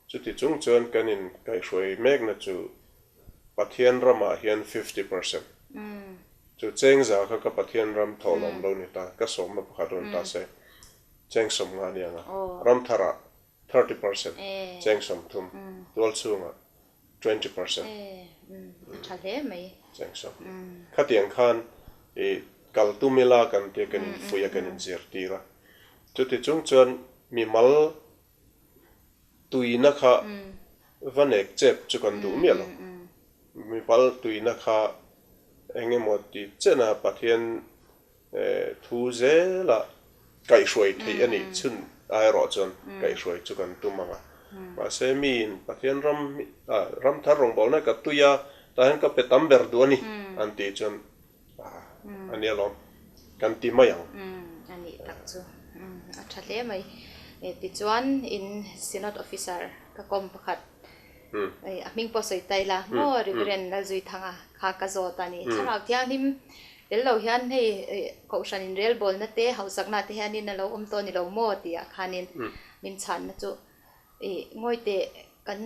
Chuti chung chuan kan inkaihhruai mekna chu Pathian ramah hian 50% chu chengza kha ka Pathian ram thawhlawm lo ni ta, ka sawmna pakhat rawn ta se cheng sawmnga a ni ang a, ram tharah 30% cheng sawmthum, tual chhungah 20% cheng sawm. Khatiang khan i kal tum ila kan tia kan infuih a, kan inzirtir a. Chuti chung chuan mimal Tuina kha va nek chep chu kan duh miah lo. Mipal tuina kha eng emaw ti chena Pathian thu zela kaihhruai theih a nih chhun airawh chuan kaihhruai chu kan tum ang a. Mahse miin Pathian ram ram thar rawngbawlna ka tui a, tah hian ka pe tam ber duh a ni an tih chuan A nia lawm, kan ti mai ang. A nih tak chu a tha hle mai. Tichuan in Synod Officer ka kawm pakhat a hming pawh sawi ta ila maw Reverend Lalzuithanga kha ka zawt a ni. Thlarau Thianghlim tel lo hian hei Kohhran inrelbawlna te hausakna te hianin a lo awm tawh ni lo maw tih ah khanin min chhanna chu ngawi teh kan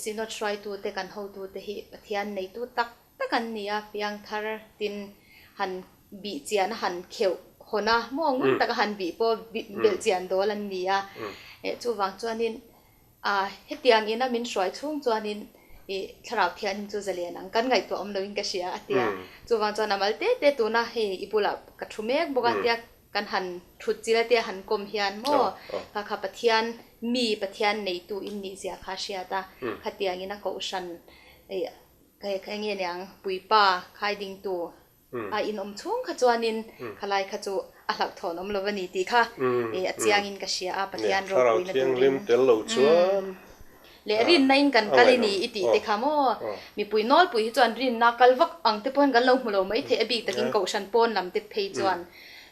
Synod hruaitute kan hotute hi Pathian neitu tak tak an ni a, piangthar tin han bih chian a han kheuh hawn a maw ngun taka han bih pawh belh chian dawl an ni a. Chuvang chuanin A, hetiang ina min hruai chhung chuanin i thlarau thianhlim chu zalen ang, kan ngaihtuah awm loin ka hria, a ti a. Chuvang chuan a mal te te tuna hei i bulah ka thu mek bawk a, tia kan han thut chil a tia han kawm hian maw kha kha Pathian mi, Pathian neitu in nih zia kha a hriat a, khatiang ina kohhran i eng nge niang puipa khaidingtu A inawm chhung kha chuanin khalai kha chu a hlauhthawn awm lo a ni tih kha a chiangin ka hria a, Pathian ropuina turin. Leh rinna in kan kal i ni i tih te kha maw? Mipui nawlpui hi chuan rinna kal vak ang te pawhin kan lo hmu lo mai thei a bik takin kohhran pawn lam te phei chuan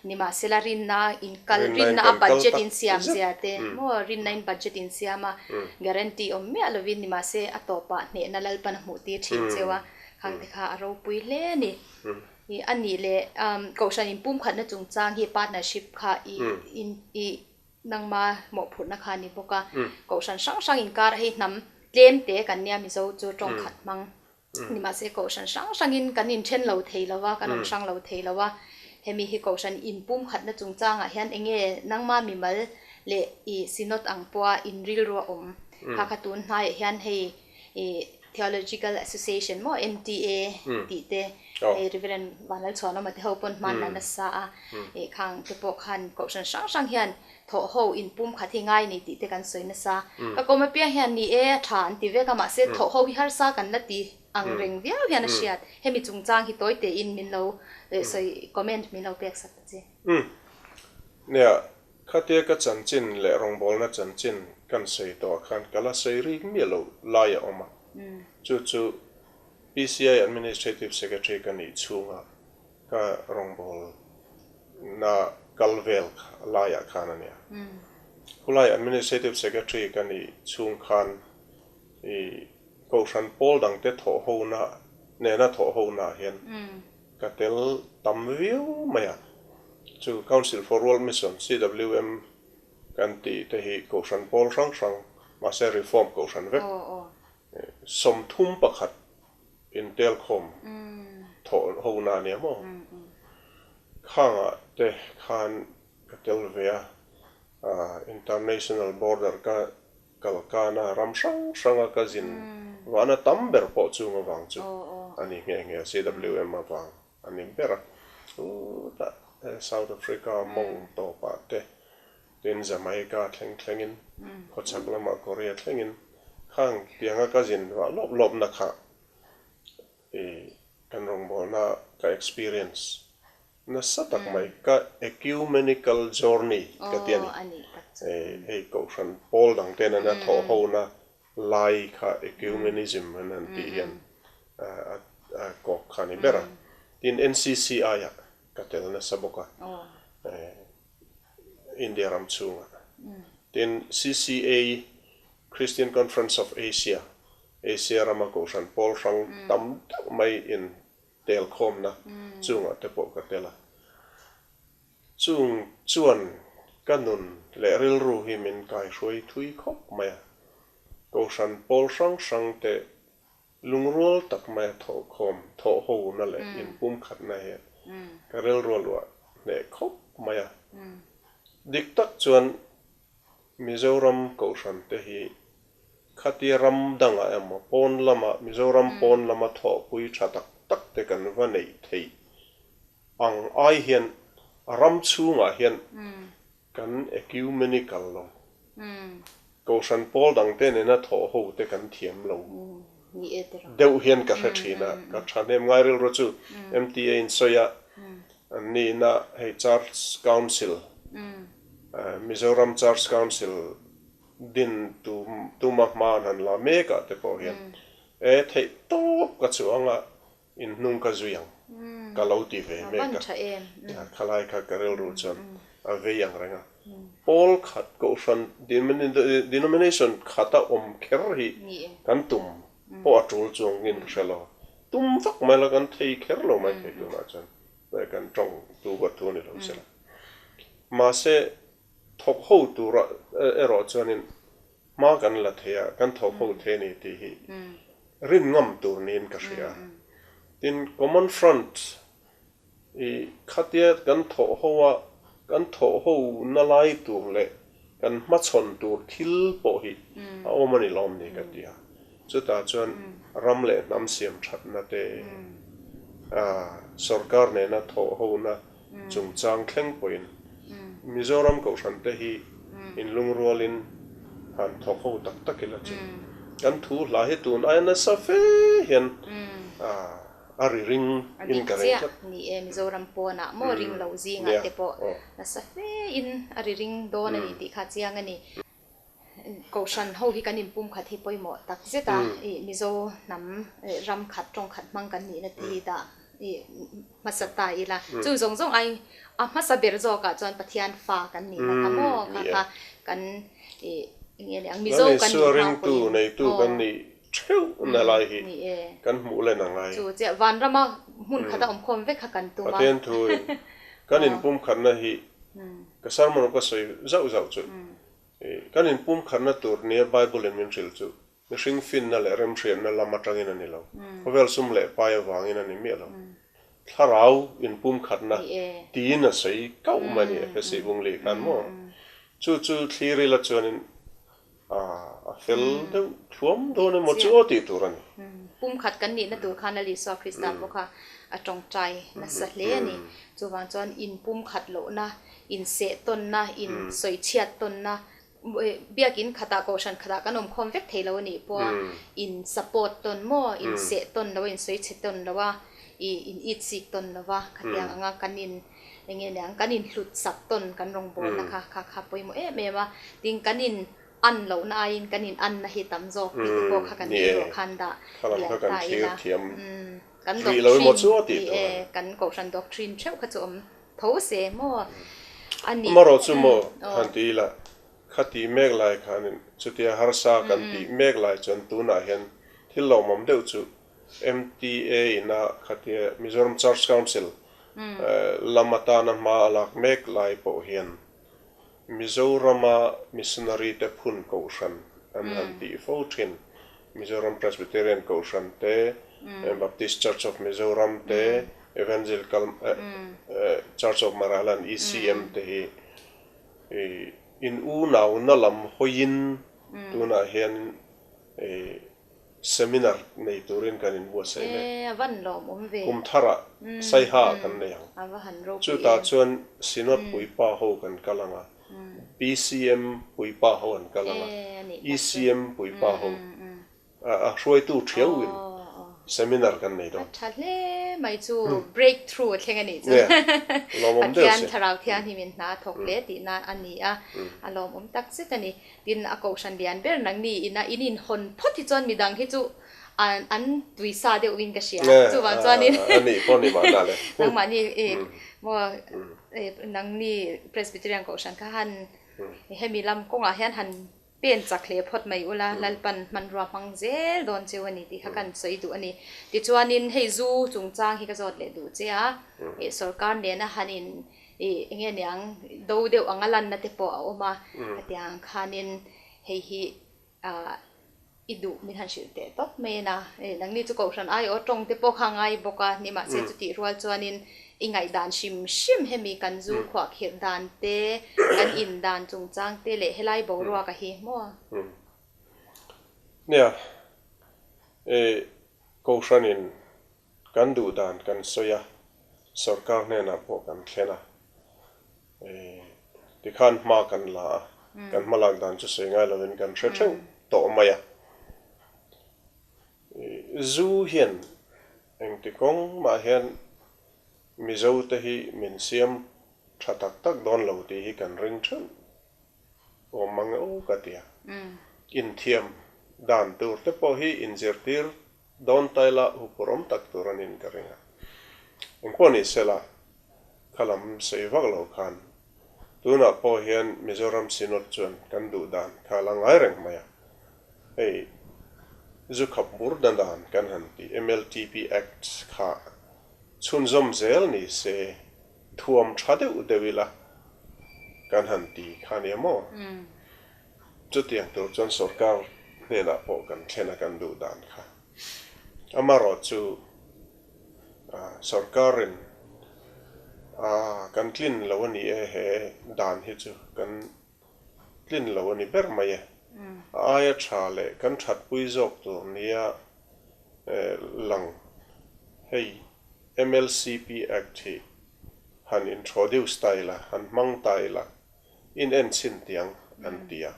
nimahsela rinna in kal, rinna a budget in siam zia te maw? Rinna in budget in siam a, guarantee awm miah lovin nimahse a tawpah hnehna Lalpan a hmuh tir thin cheu a. Khang te kha a ropui hle a ni. I a nih leh Kohhran inpumkhatna chungchang hi partnership kha i i nangma mawhphurhna kha a ni bawk a. Kohhran hrang hrang inkar hei hnam tlem te kan nia Mizo chu tawng khat hmang ni mahse Kohhran hrang hrangin kan inthen lo thei lo a, kan awm hrang lo thei lo a. Hemi hi Kohhran inpumkhatna chungchangah hian eng nge nangma mimal leh i Synod ang pawha inrilru a awm kha kha tun hnaiah hian hei i Theological Association maw NTA tih te hei Reverend Vanlalchhuanawma te ho pawn hman la nasa a, i khang te pawh khan kohhran hrang hrang hian thawh ho inpum khat hi ngai ni tih te kan sawi nasa. Ka kawm apiang hian ni e a tha an ti vek a mahse thawh ho hi harsa kan la ti ang reng viau hian a hriat. Hemi chungchang hi tawi tein min lo sawi comment min lo pek sak ta che. Nia, Khatia ka chanchin leh rawngbawlna chanchin kan sawi tawhah khan ka la sawi rik miah lo lai a awm a. Chu chu PCI Administrative Secretary ka nih chhunga ka rawngbawlna kal vel laiah khan a nia. Khulai Administrative Secretary ka nih chhung khan i Kohhran pawl dangte thawhhona nena thawhhonaah hian Ka tel tam viau mai a, chu Council for World Mission, CWM, kan tih te hi Kohhran pawl hrang hrang, mahse Reform Kohhran vek, 31 intel khawm thawh ho na ania maw? Khangah te khan ka tel ve a, International border ka Kalkana ram hrang hranga ka zin vahna tam ber pawh chung avang chu a ni nghe nghe a, CWM avang a ni ber a. Chutah South Africa mawng tawpah te, tin Jamaica thleng thlengin, khawchhak lamah Korea thlengin khang tianga ka zin vah lawp lawpna kha i kan rawngbawlna ka experience Nasa tak mai ka ecumenical journey ka ti a ni. Hei Kohhran pawl dang ten an a thawh hona lai kha ecumenism an han tih hian a kawk kha a ni ber a. Tin NCCI ah ka tel nasa bawk a, India ram chhungah. Tin CCA, Christian Conference of Asia, Asia rama Kohhran pawl hrang tam deuh mai in tel khawmna chungah te pawh ka tel a. Chung chuan ka nun leh rilru hi min kaihruai thui khawp mai a. Kohhran pawl hrang hrang te lungrual tak maia thawhkhawm, thawhhona leh inpumkhatna hian ka rilru a luah hneh khawp mai a. Dik tak chuan Mizoram kohhran te hi Khatia ram dangah emaw pawn lama Mizoram pawn lama thawhpui tha tak tak te kan va neih theih ang ai hian ram chhungah hian kan ecumenical lo. Kohhran pawl dangte nena thawh ho te kan thiam lo deuh hian ka hre thin a, ka thahnem ngai rilru chu MTA in sawi a, an nihna hei Church Council, Mizoram Church Council Din tuma hma an han la mek ah te pawh hian e theih tawp ka chuang a, in hnung ka zui ang ka lo ti ve mek a, khalai kha ka rilru chuan a vei ang reng a. Pawl khat kohhran denomination khata awm kher hi kan tum pawh a tul chuangin ka hre lo, tum vak mai la kan thei kher lo mai thei tunah chuan kan tawng tu huat thu a ni lo sela. Mahse Thawk ho tura erawh chuanin hma kan la thei a, kan thawk ho thei a ni tih hi rin ngam tur niin ka hria. Tin, Common Front I khatia kan thawh ho a, kan thawh ho na lai tur leh kan hmachhawn tur thil pawh hi a awm a ni lawm ni ka ti a. Chutah chuan ram leh hnam siam thatna te, sorkar nena thawh hona chungchang thleng pawhin Mizoram Kohhran te hi inlungrualin han thawk ho tak tak ila chu kan thu hla hi tun aia nasa fe hian a ri ring in ka ring tlat. A dik chiah ni e, Mizoram pawnah maw ring lo zingah te pawh nasa fe in a ri ring dawn a ni tih kha chiang a ni. Kohhran ho hi kan inpumkhat hi pawimawh tak zet a, ih Mizo hnam ram khat tawng khat hmang kan nihna te hi dah ih hmasa ta ila. Chu zawng zawng ai a hmasa ber zawkah chuan Pathian fa kan nihna kha maw kha kha kan ih eng nge ni ang Mizo kan nih hma pawhin aw. Theuh na lai hi kan hmuh len a ngai. Chu chiah vanrama hmun khata awm khawm vek kha kan tum a. Pathian thuin kan inpumkhatna hi ka sermon ka sawi zauh zauh chu kan inpumkhatna tur nia Bible in min hrilh chu mihring finna leh remhriatna lam atangin a ni lo, khawvel sum leh pai avangin a ni miah lo. Thlarau inpumkhatna tiin a sawi kauh mai a ni Efesi bung lih khan maw? Chu chu thlir ila chuanin A fel deuh thluam dawn emaw chu aw tih tur a ni. Pumkhat kan nihna tur khan Lal Isua Krista pawh kha a tawngtai nasa hle a ni. Chuvang chuan inpumkhat lohna, inseh tawnna, insawichhiat tawnna, biakin khatah kohhran khatah kan awm khawm vek thei lo a nih pawha in support tawn maw, inseh tawn lo a, insawichhe tawn lo a, in itsik tawn lo va, khatiang anga kan in Eng nge niang, kan inhlut sak tawn kan rawngbawlna kha kha kha pawimawh em em a, tin kan in an lohna aiin kan in anna hi tam zawk tih te pawh kha kan rilruah khan dah lian ta ila. Kan doctrine ni e, kan kohhran doctrine theuh kha chu awm tho se maw a ni. Amarawh chu maw han ti ila, kha tih mek lai khanin chutia harsa kan tih mek lai chuan tunah hian thil lawmawm deuh chu MTA ina khatia Mizoram Church Council lam atana hma a lak mek lai pawh hian Mizorama missionary te phun kohhran an han tih fo thin. Mizoram Presbyterian kohhran te, Baptist Church of Mizoram te, Evangelical Church of Maraland, ECM, te hi in unauna lam hawiin tunah hian Seminar nei turin kan inbuatsaih mek. E, a van lawm awm ve. Kum tharah Saiha ah kan nei ang. A va han ropui em. Chutah chuan Synod puipa ho kan kal ang a, BCM puipa ho an kal ang a, ECM puipa ho a hruaitu thiauin seminar kan nei dawn. A tha hle mai chu break through a thleng a nih chu. Lawmawm deuh Pathian thlarau thianghlimin hna a thawk hle tihna a ni a, a lawmawm tak zet a ni. Tin, a kohhran lian ber nangni ina in inhawn phawt hi chuan midang hi chu an tuisa deuhin ka hria. Chuvang chuanin nangmahni maw nangni Presbyterian kohhran kha han hemi lam kawngah hian han pen chak hle phawt mai ula, Lalpan hmanrua hmang zel dawn cheu a ni tih kha kan sawi duh a ni. Tichuanin hei zu chungchang hi ka zawt leh duh che a, sorkar nena han in Ih, eng nge niang, do deuh anga lanna te pawh a awm a, hetiang khanin hei hi ah i duh min han hrilh teh tawp mai a na. Ih, nangni chu Kohhran aiawh tawng te pawh kha a ngai bawk a, nimahse chutih rual chuanin i ngaihdan hrim hrim hemi kan zu khuah khirh dan te, kan in dan chungchang te leh helai boruak a hi maw? Nia, ih, Kohhranin Kan duh dan kan sawi a, sorkar hnenah pawh kan thlen a, tikhan hma kan la a, kan hma lak dan chu sawi ngai lovin kan hre theuh tawh mai a. Zu hian engti kawng mah hian Mizo te hi min siam tha tak tak dawn lo tih hi kan ring theuh awm mang e aw ka ti a. Inthiam dan tur te pawh hi inzirtir Dawn taila huphurh awm tak tur a nin ka ring a. Engpawh ni sela, kha lam sawi vak lo khan tunah pawh hian Mizoram Synod chuan kan duh dan kha a la ngai reng mai a. Hei zu khap bur na dan kan han tih MLTP Act kha chhunzawm zel ni se thuam tha deuh deuh ila kan han ti kha nia maw? Chutiang tur chuan sorkar hnenah pawh kan thlen a kan duh dan kha. Amarawh chu sorkarin A, kan tlin lo a ni e, he dan hi chu kan tlin lo a ni ber mai e. A aia tha leh kan thatpui zawk tur nia lang hei MLCP Act hi han introduce ta ila, han hmang ta ila, in en chhin tiang an ti a.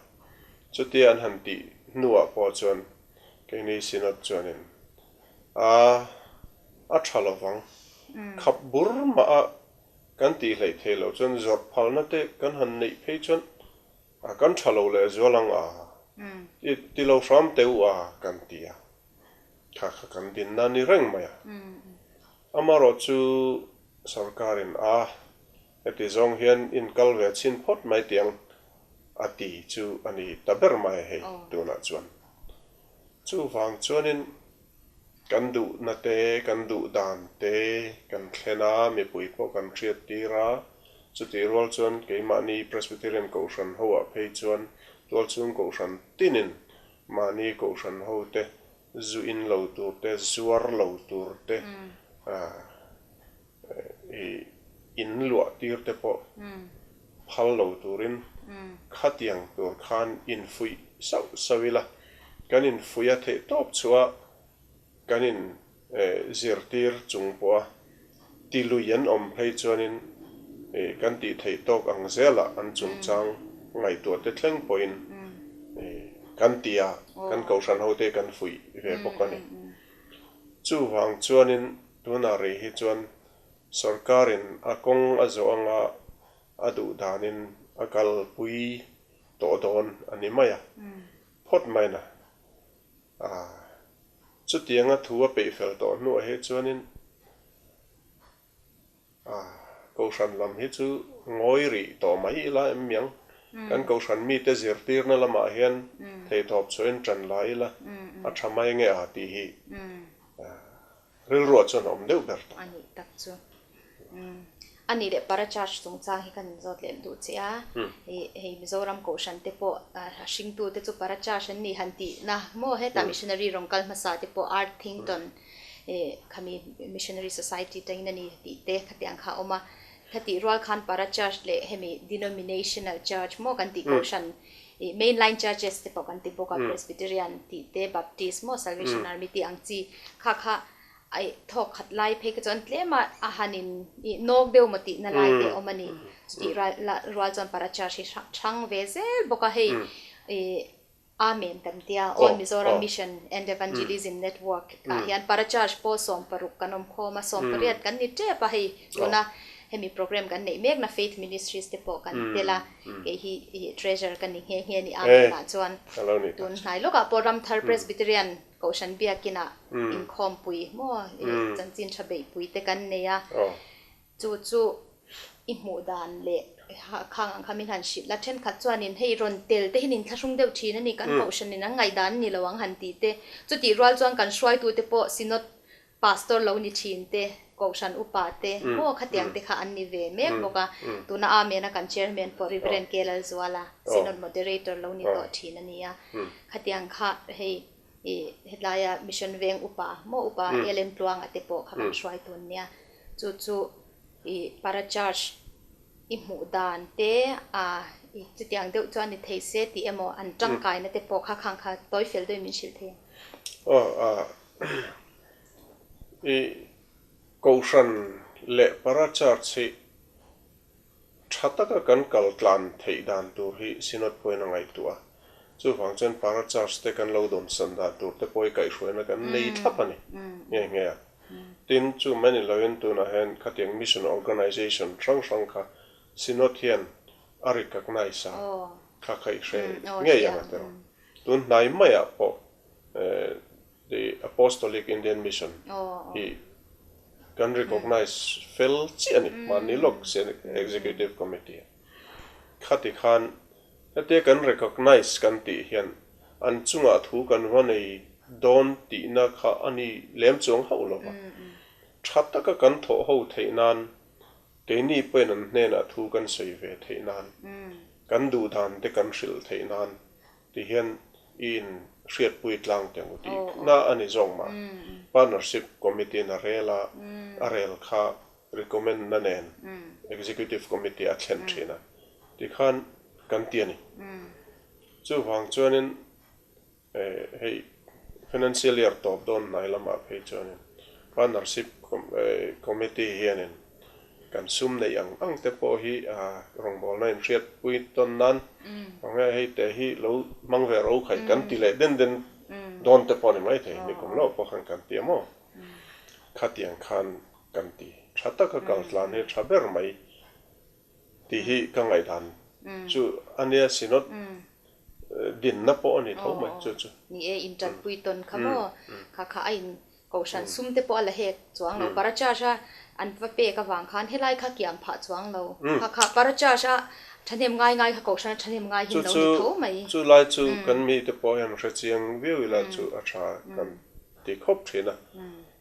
Chutia an han tih hnuah pawh chuan keini Synod chuanin a a tha lovang. Khap bur mah a kan tih hleih theih loh chuan zawrh phalna te kan han neih phei chuan a kan tha lo leh zual ang a, i ti lo hram teh u a kan ti a, kha kha kan dinna ni reng mai a. Amaherawh chu sorkarin a heti zawng hian inkal ve chhin phawt mai tiang a ti chu a ni ta ber mai a hei tunah chuan. Chuvang chuanin kan duhna te, kan duh dan te kan thlen a, mipui pawh kan hriat tir a. Chutih rual chuan keimahni Presbyterian Kohhran ho ah phei chuan tualchhung Kohhran tinin mahni Kohhran ho te zu in lo tur te, zuar lo tur te, i in luah tir te pawh phal lo turin khatiang tur khan infuih sauh sauh ila, kan infuih a theih tawp chhuah kan in zirtir chung pawha ti lui an awm phei chuanin kan tih theih tawk ang zelah an chungchang ngaihtuah te thleng pawhin kan ti a, kan kohhran hote kan fuih ve bawk a ni. Chuvang chuanin Tunah rih hi chuan sorkarin a kawng a zawh anga a duh danin a kalpui tawh dawn a ni mai a, phawt mai na. Chutianga thu a peih fel tawh hnuah hi chuanin Kohhran lam hi chu ngawi rih tawh mai ila em miang. Kan Kohhran mite zirtirna lamah hian theihtawp chhuahin ṭan la ila a ṭha mai nge a tih hi Rilruah chuan a awm deuh ber tawh. A nih tak chu. Umm. A nih leh para church chungchang hi kan zawt leh duh che a. Hei hei Mizoram Kohhran te pawh a hringtu te chu para church an nih han tih na maw hetah missionary rawn kal hmasa te pawh Arthington eh khami missionary society tangin a ni tih te khatiang kha a awm a. Khatih rual khan para church leh hemi denominational church maw kan tih Kohhran ih mainline churches te pawh kan ti bawk a, Presbyterian tih te, Baptist maw Salvation Army tih ang chi kha kha aih thawk khat lai phei kha chuan tlem a a han in ih nawk deuh maw tihna lai te a awm a ni. Chutih rual chuan para church hi hrang ve zel bawk a hei ih Amen kan tia All Mizoram Mission and Evangelism Network ah hian para church pawh 16 kan awm khawm a, 18 kan ni tep a hei tuna hemi program kan neih mekna Faith Ministries te pawh kan tel a, kei hi treasurer ka ni nghe nghe ni Amen ah chuan tun hnai lawkah pawh Ramthar Presbyterian Kohhran Biakinah inkhawmpui maw chanchin tha beihpui te kan nei a. Chu chu i hmuh dan leh khang ang kha min han hrilh la. Thenkhat chuanin hei rawn tel te hian inthlahrung deuh thin a ni, kan kohhranin an ngaihdan a ni lo ang han tih te. Chutih rual chuan kan hruaitute pawh Synod Pastor lo ni thin te, kohhran upa te maw khatiang te kha an ni ve mek bawk a. Tuna Amen a kan Chairman pawh Reverend K. Lalzuala Synod Moderator lo ni tawh thin a ni a. Khatiang kha hei i hetlaia Mission Veng upa maw upa LM Tluanga te pawh kha kan hruai tun nia. Chu chu i para church i hmuh dan te a i chutiang deuh chuan ni thei se tih emaw an tangkaina te pawh kha khang kha tawi fel deuhin min hrilh thei ang. Aw a i Kohhran leh para church hi Tha taka kan kal tlan theih dan tur hi Synod pawhin a ngaihtuah a. Chuvang chuan para church te kan lo dawnsan dan tur te pawh hi kaihhruaina kan nei thlap a ni nghe nghe a. Tin, chu mai ni loin tunah hian khatiang mission organization hrang hrang kha Synod hian a recognize a, kha kha i hre ngei ang a ti rawh. Tun hnai maiah pawh The Apostolic Indian Mission hi kan recognise fel chiah a ni, mahni lawk Executive Committee a. Khati khan hetia kan recognise kan tih hian an chungah thu kan va nei dawn tihna kha a ni lem chuang hauh lo va. Tha taka kan thawh ho theih nan keini pawhin an hnenah thu kan sawi ve theih nan, kan duhdan te kan hrilh theih nan Ti hian i in hriatpui tlang teh ang tih na a ni zawk mah. Partnership Committee in a rel a, a rel kha recommend na nen Executive Committee a thlen thin a, tikhan kan ti a ni. Chuvang chuanin hei Financial Year tawp dawn hnai lamah phei chuanin Partnership Committee hianin kan sum neih ang ang te pawh hi rawngbawlna inhriatpui tawn nan enge hei te hi lo hmang ve ro khaih kan ti leh den den dawn te pawh a ni maithei, nikum loh pawh khan kan ti a maw? Khatiang khan kan ti. Tha taka kal tlan hi tha ber mai tih hi ka ngaihdan chu a nia Synod dinna pawh a ni tho mai chu chu. Ni e, intanpui tawn kha maw? Kha kha a in kohhran sum te pawh a la hek chuang lo. Para charge a an va pek avang khan helai kha kiam phah chuang lo. Kha kha para charge a thahnem ngai ngai kha kohhran a thahnem ngai hi lo ni tho mai. Chu lai chu kan mite pawh hian hre chiang viau ila chu a tha kan ti khawp thin a.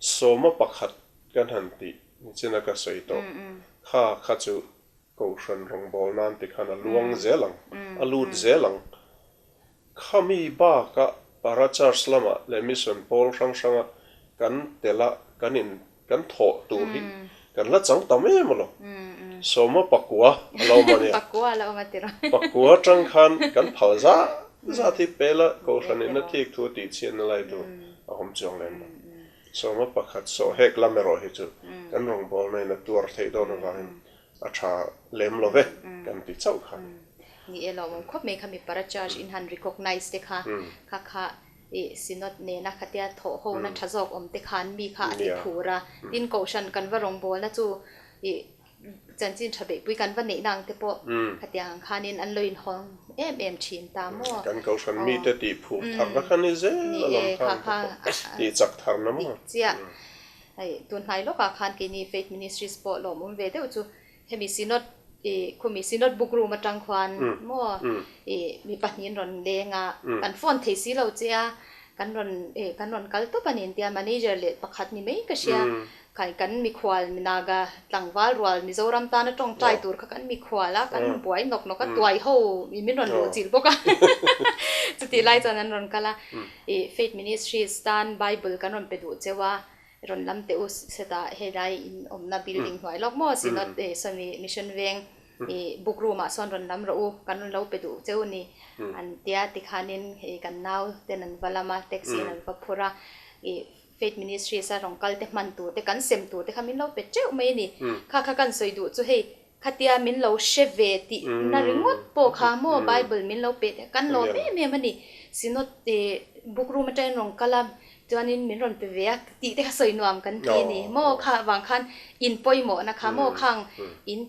Sawma pakhat kan han tih nichin a ka sawi tawh kha kha chu kohhran rawngbâwl nân ti khan a luang zel ang, a lût zel ang. Khami bâkah para church lamah leh mission pâwl hrang hranga kan tel a, kan in kan thawh tûr hi kan la chang tam em alawm. Sawma pakua a lo awm a nia. Pakua a lo awm a ti rawh. Pakua aṭang khan kan phal zat zat hi pêl a, kohhran in a thik thu a tihchhiatna lai tur a awm chuang lem lo. Sawma pakhat sawh hek lam erawh hi chu kan rawngbawlna in a tuar theih dawn avangin a tha lem lo ve kan ti chauh kha. Ni e lawmawm khawp mai kha mi para charge in han recognize te kha kha kha i synod nena khatia thawh ho na tha zawk awm te khan mi kha a ti phur a, tin kohhran kan va rawngbawlna chu i Chanchin tha beihpui kan va neih na ang te pawh khatiang ang khanin an lo inhawng em em thin ta maw? Kan kohhran mite tih phur tharna kha ni zel a lawm kha ang te pawh tih chak tharna maw? Dik chiah. Hei tunhnai lawkah khan keini Faith Ministries pawh lawmawm ve deuh chu hemi Synod ih khumi Synod book room atang khuan maw ih mi pahnihin rawn leng a, kan phone thei si lo che a, kan rawn ih kan rawn kal tawp a ni an tia manager leh pakhat ni mai ka hria. Khai kan mikhual Naga tlangval rual Mizoram tana tawngtai tur kha kan mikhual a, kan buai nawk nawk a, tuai ho min rawn luh chilh bawk a. Chutih lai chuan an rawn kal a, ih Faith Ministries tan Bible kan rawn pe duh cheu a, rawn lam teh u setah helai in awmna building hnuai lawk maw Synod eh sawmi Mission Veng ih book room ah sawn rawn lam rawh u, kan rawn lo pe duh cheu ni an tia tikhanin ih kan nau ten an va lam a, taxi in an va phur a, ih Faith Ministries a rawn kal te hman tur te kan sem tur te kha min lo pe teuh mai a ni. Kha kha kan sawi duh chu hei khatia min lo hre ve tih na ringawt pawh kha maw Bible min lo pe te kan lawm em em a ni. Synod book room atangin rawn kal a chuanin min rawn pe ve a tih te kha sawi nuam kan ti a ni maw kha avang khan in pawimawhna kha maw khang in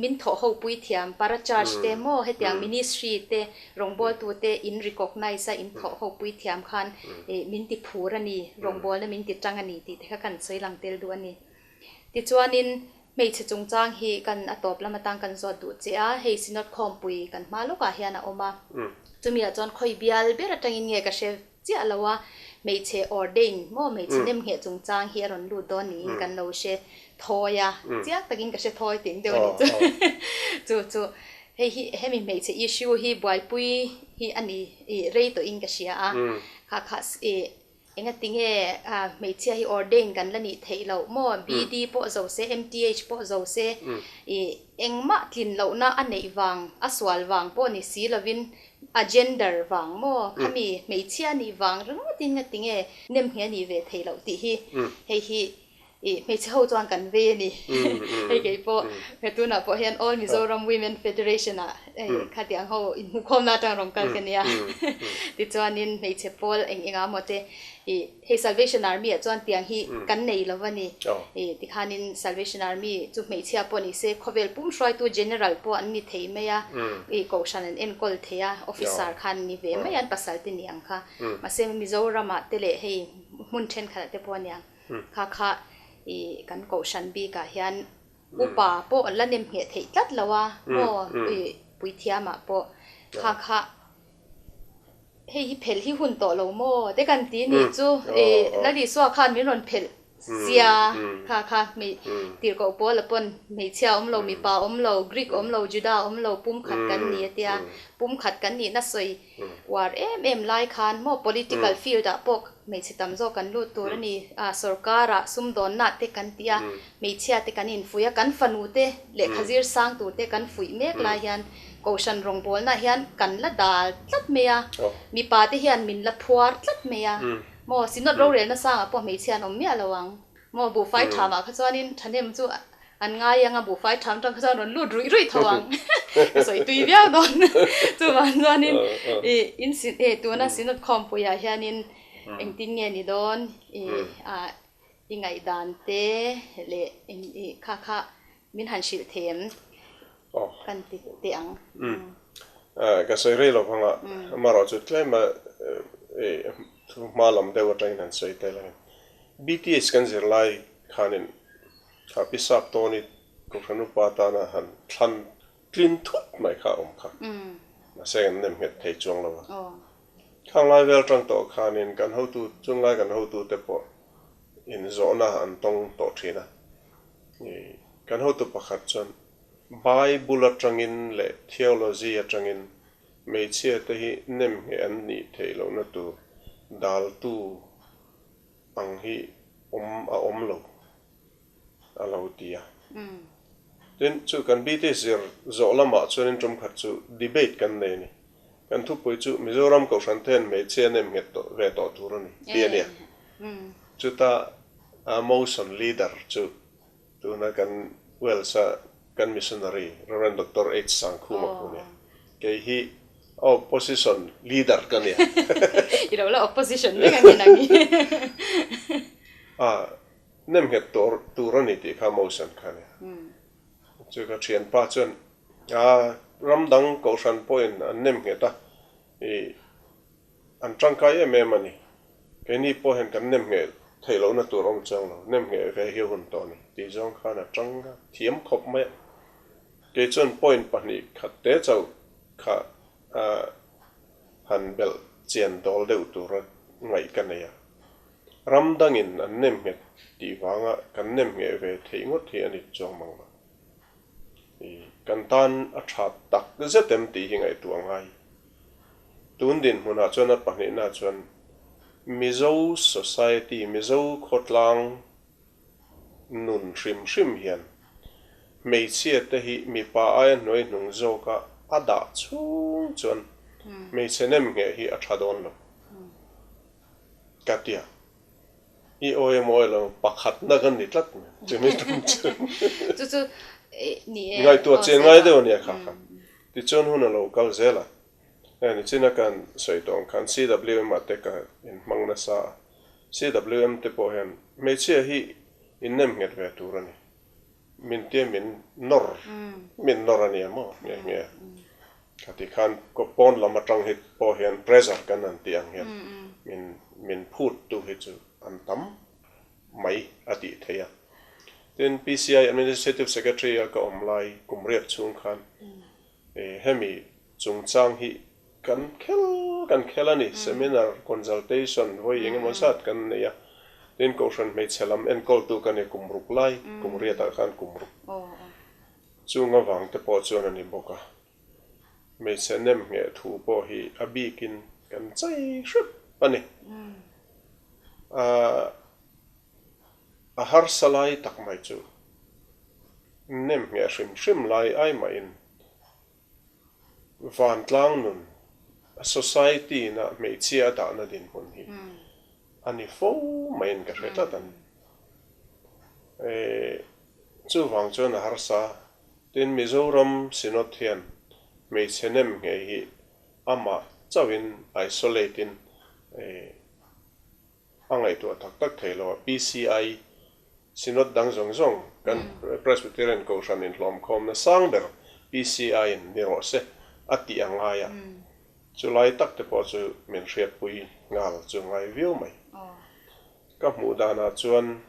min thawh ho pui thiam para church te maw hetiang ministry te Rawngbawltu te in recognize a in thawh ho pui thiam khan ih min ti phur a ni, rawngbawlna min ti tang a ni tih te kha kan sawi lang tel duh a ni. Tichuanin hmeichhe chungchang hi kan a tawp lam atang kan zawt duh che a, hei Synod khawmpui kan hma lawkah hian a awm a, chumi ah chuan khawi bial ber atangin nge ka hre chiah lo a, hmeichhe ordain maw hmeichhe nemngheh chungchang hi a rawn lut dawn niin kan lo hre thawi a, chiang takin ka hre thawi ting deuh a nih chu. Chu chu hei hi hemi hmeichhe issue hi buaipui hi a ni ih rei tawhin ka hria a, kha kha ih engatinge hmeichhia hi ordain kan la nih theih loh maw BD pawh zo se MTH pawh zo se ih engmah tlin lohna a neih vang a sual vang pawh ni si lovin A gender vang maw? Khami hmeichhia nih vang ringawtin nga tinge nem nge nih ve theih loh tih hi hei hi ih hmeichhe ho chuan kan vei a ni. Hei kei pawh he tunah pawh hian All Mizoram Women Federation ah hei khatiang ho inhmuhkhawmna atang rawn kal ka nia. Tichuanin hmeichhe pawl eng engah maw te ih Hei Salvation Army ah chuan tiang hi kan nei lo a ni. I tikhanin Salvation Army chu hmeichhia pawh ni se khawvel pum hruaitu General pawh an ni thei mai a, i kohhran an enkawl thei a, officer khan ni ve mai an pasal te ni ang kha. Mahse Mizoram ah te leh hei hmun thenkhat ah te pawh a niang kha kha i kan kohhran bik ah hian upa pawh an la nem ngheh theih tlat lo a maw i puithiam ah pawh kha kha Hei hi phelh hi hun tawh lo maw? Te kan ti nih chu i Lalisua khan min rawn phelh sia kha kha hmei tirhkoh pawl a pawn hmeichhia awm lo, mipa awm lo, Greek awm lo, Juda awm lo, pumkhat kan ni a tia. Pumkhat kan nihna sawi uar em em lai khan maw political field ah pawh. hmeichhe tam zawk kan lut tur a ni. A sorkarah sumdawnna te kan ti a, hmeichhia te kan infuih a, kan fanu te lehkha zir sang tur te kan fuih mek lai hian Kohhran rawngbawlna hian kan la dal tlat mai a, mipa te hian min la phuar tlat mai a. Maw Synod rorelna sangah pawh hmeichhia an awm miah lo ang. Maw buhfai thamah kha chuanin thahnem chu an ngai ang a, buhfai tham tang kha chuan rawn lut ruih ruih tho ang. Ka sawi tui viau dawn. Chuvang chuanin i in e tuna Synod khawmpuiah hianin engtin nge ni dawn i a i ngaihdan te leh eng i kha kha min han hrilh thei em kan ti teh ang. Ka sawi rei lo vang a, amaherawhchu tlema i thu hma lam deuh atangin han sawi tel ang. BTH kan zir lai khanin kha Pi Sap Tawni Kohhran upa tana han thlan tlin thut mai kha a awm kha. Mahse kan nem nghet thei chuang lo a. Khang lai vel tang tawh khanin kan hotu, chunglai kan hotute pawh inzawhna an tawng tawh thin a. Kan hotu pakhat chuan Bible atangin leh theology atangin hmeichhia te hi nemngheh an nih theih lohna tur daltu ang hi awm a awm lo a lo ti a. Tin, chu kan BT zir zawh lamah chuanin tum khat chu debate kan nei a ni. Kan thupui chu Mizoram Kohhran ten hmeichhia nem nghet tawh ve tawh tur a ni tih a nia. Chuta motion leader chu tuna kan Wales-a kan missionary Rev. Doctor H. Sangkhuma khu nia. Kei hi opposition leader ka nia. I lo la opposition reng a ni nang hi. A nemnghet tur tur a ni tih kha motion kha nia. Chu ka thianpa chuan a ram dang kohhran pawhin an nemnghet a, i an tangkai em em a ni. Keini pawh hian kan nemngheh theih lohna tur awm chuang lo, nemngheh ve hi hun tawh a ni tih zawng khan a tang a thiam khawp mai a. Kei chuan point 2 khat te chauh kha han belh chian dawl deuh tura ngaih ka nei a. Ram dangin an nemnghet tih vanga kan nemngheh ve theih ngawt hi a ni chuang mang lo. Kan tan a tha tak zet em tih hi ngaihtuah ngai. Tun dinhmunah chuan a pahnihna chuan Mizo society, Mizo khawtlang nun hrim hrim hian hmeichhia te hi mipa aia hnuai hnung zawka a dah chhung chuan hmeichhe nem ngheh hi a tha dawn lo ka tia. I awi emaw awi lo pakhatna kan ni tlat mai chumi tum chu. Chu chu ni e. Ngaihtuah chian ngai deuh a nia kha kha. Tichuan hun a lo kal zel a. Heng nichina kan sawi tawh ang khan CWM ah te ka inhmang nasa a, CWM te pawh hian hmeichhia hi innem nghet ve tur a ni. Min tia min nawr, min nawr a nia maw nghe nghe. Khati khan pawn lam atang hi pawh hian pressure kan han tih ang hian min min phut tu hi chu an tam mai a tih theih a. Tin, PCI Administrative Secretary a ka awm lai kum riat chhung khan Hemi chungchang hi kan khel kan khel a ni, seminar, consultation vawi eng emaw zat kan nei a, tin Kohhran hmeichhe lam enkawltu ka ni kum ruk lai, kum riatah khan kum ruk chung avang te pawh chuan a ni bawk a, hmeichhe nem ngheh thu pawh hi a bikin kan chei hrep a ni. A harsa lai tak mai chu nem ngheh hrim hrim lai ai mahin vantlang nun, a society na hmeichhia a dahna dinhmun hi a ni fo maiin ka hre tlat a ni. Chuvang chuan a harsa, tin Mizoram Synod hian hmeichhe nem ngheh hi amah chauhin isolate in A ngaihtuah tak tak thei lo a, PCI Synod dang zawng zawng kan Presbyterian Kohhran inhlawmkhawmna sang ber PCI in ni rawh se a tih a ngai a, chulai tak te pawh chu min hriatpui nghal chu ngai viau mai. Ka hmuh danah chuan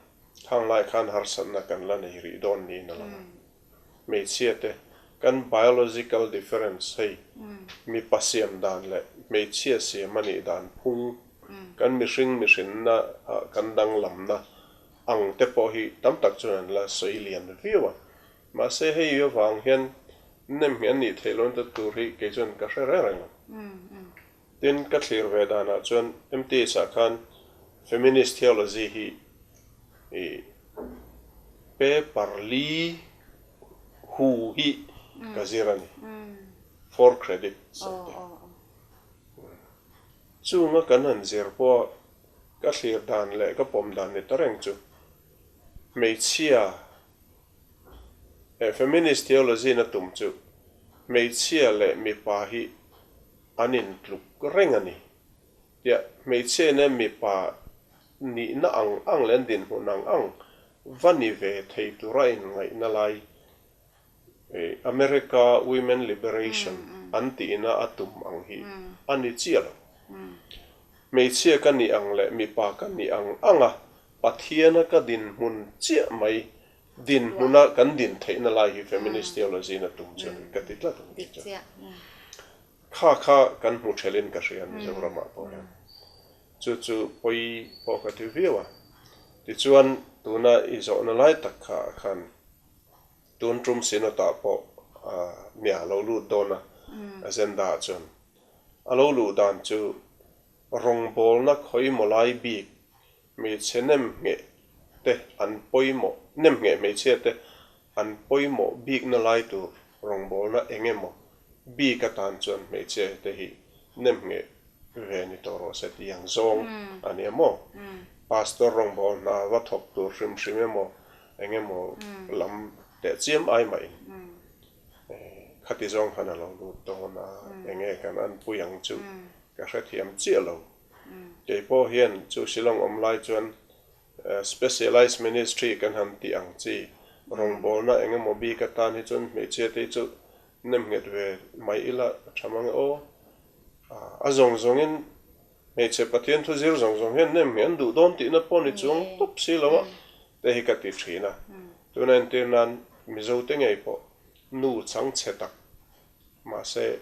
khang lai khan harsatna kan la nei rih dawn niin a lang a. Hmeichhia te kan biological difference hei mipa siam dan leh hmeichhia siam a nih dan phung kan mihring mihrinna ah kan danglamna ang te pawh hi tam tak chuan an la sawi lian viau a. Mahse hei avang hian nemngheh an nih theih loh na tur hi kei chuan ka hre reng reng lo. Tin, ka thlir ve danah chuan MTH ah khan Feminist theology hi paper li hu hi ka zir a ni, four credits an ti. Chunga kan han zir pawha ka thlir dan leh ka pawm dan ni ta reng chu hmeichhia eh feminist theology na tum chu hmeichhia leh mipa hi an intluk reng a ni. Tia hmeichhia nen mipa nihna ang ang leh an dinhmun ang ang va ni ve thei tura inngaihna lai America Women Liberation an tihna a tum ang hi a ni chiah lo. Hmeichhia ka nih ang leh mipa ka nih ang anga Pathiana ka dinhmun chiah mai dinhmuna kan din theihna lai hi Feminist theology in a tum chu a ni ka ti tlat ang tih chu. Kha kha kan hmu thelin ka hria Mizoramah pawh hian. Chu chu pawi pawh ka ti viau a. Tichuan tuna i zawhna lai tak kha ah khan tun tum Synod-ah pawh nia a lo lut dawn a, agenda ah chuan. A lo luh dan chu rawngbawlna khawimaw lai bik Hmeichhe nemngheh te an pawimawh, nemngheh hmeichhia te an pawimawh bikna lai tur rawngbawlna eng emaw bik atan chuan hmeichhia te hi nemngheh ve ni tawh rawh se tih ang zawng a ni emaw? Pastor rawngbâwl hna va thawk tur hrim hrim emaw eng emaw lam teh chiam ai mahin khati zawng khan a lo lut dawn a, eng nge kan anpui ang chu ka hrethiam chiah lo. Kei pawh hian chu Shillong awm lai chuan Specialized Ministry kan han tih ang chi rawngbawlna eng emaw bik atan hi chuan hmeichhia te hi chu nemnghet ve mai ila a tha mang e aw. A zawng zawngin hmeichhe Pathian thu zir zawng zawng hian nemnghet an duh dawn tihna pawh ni chuang tawp si lo a te hi ka ti thin a. Tuna entir nan Mizo te ngei pawh nu chhangchhe tak mahse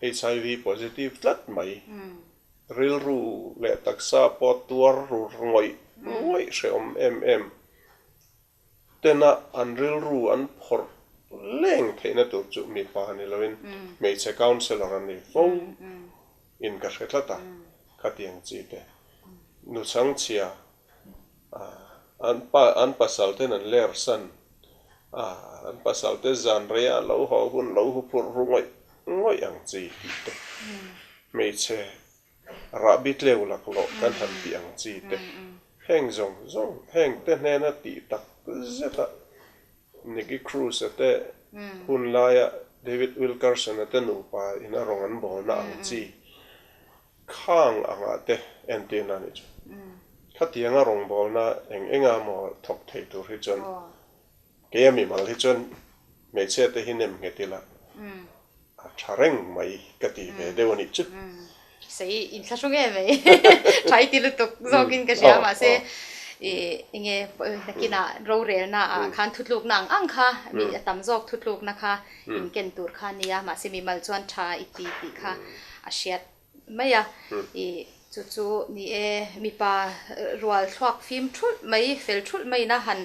HIV positive tlat mai. Rilru leh taksa pawh tuar rur ngawih ngawih hrehawm em em tena an rilru an phawrh leng theihna tur chu mipa ni loin hmeichhe counsellor an ni fo in ka hre tlat a, khatiang chi te nu chhangchhia An pa, an pasal ten an ler san a, an pasal te zan rei a lo haw hun lo hu phurh ru ngawih ngawih ang chi tih te, hmeichhe rahbi tleu laklawh kan han tih ang chi te, heng zawng zawng heng te hnena tih tak zeta Nicky Cruz-a te hun laia David Wilkerson-a te nupa in a rawng an bawlna ang chi Khang angah te entirna a nih chu. Khatianga rawngbawlna eng enga maw thawk thei tur hi chuan keia mimal hi chuan hmeichhia te hi nem nghet ila a tha reng mai ka ti ve deuh a nih chu. Sei inthlahrung em mai. Tha i ti lutuk zawkin ka hria mahse i enge nakinah rorelna ah khan thutlukna ang ang kha mi a tam zawk thutlukna kha inken tur kha a nia mahse mimal chuan tha i ti tih kha a hriat mai a, ih chu chu ni e, mipa rual thluak fim thulh mai, fel thulh maiin a han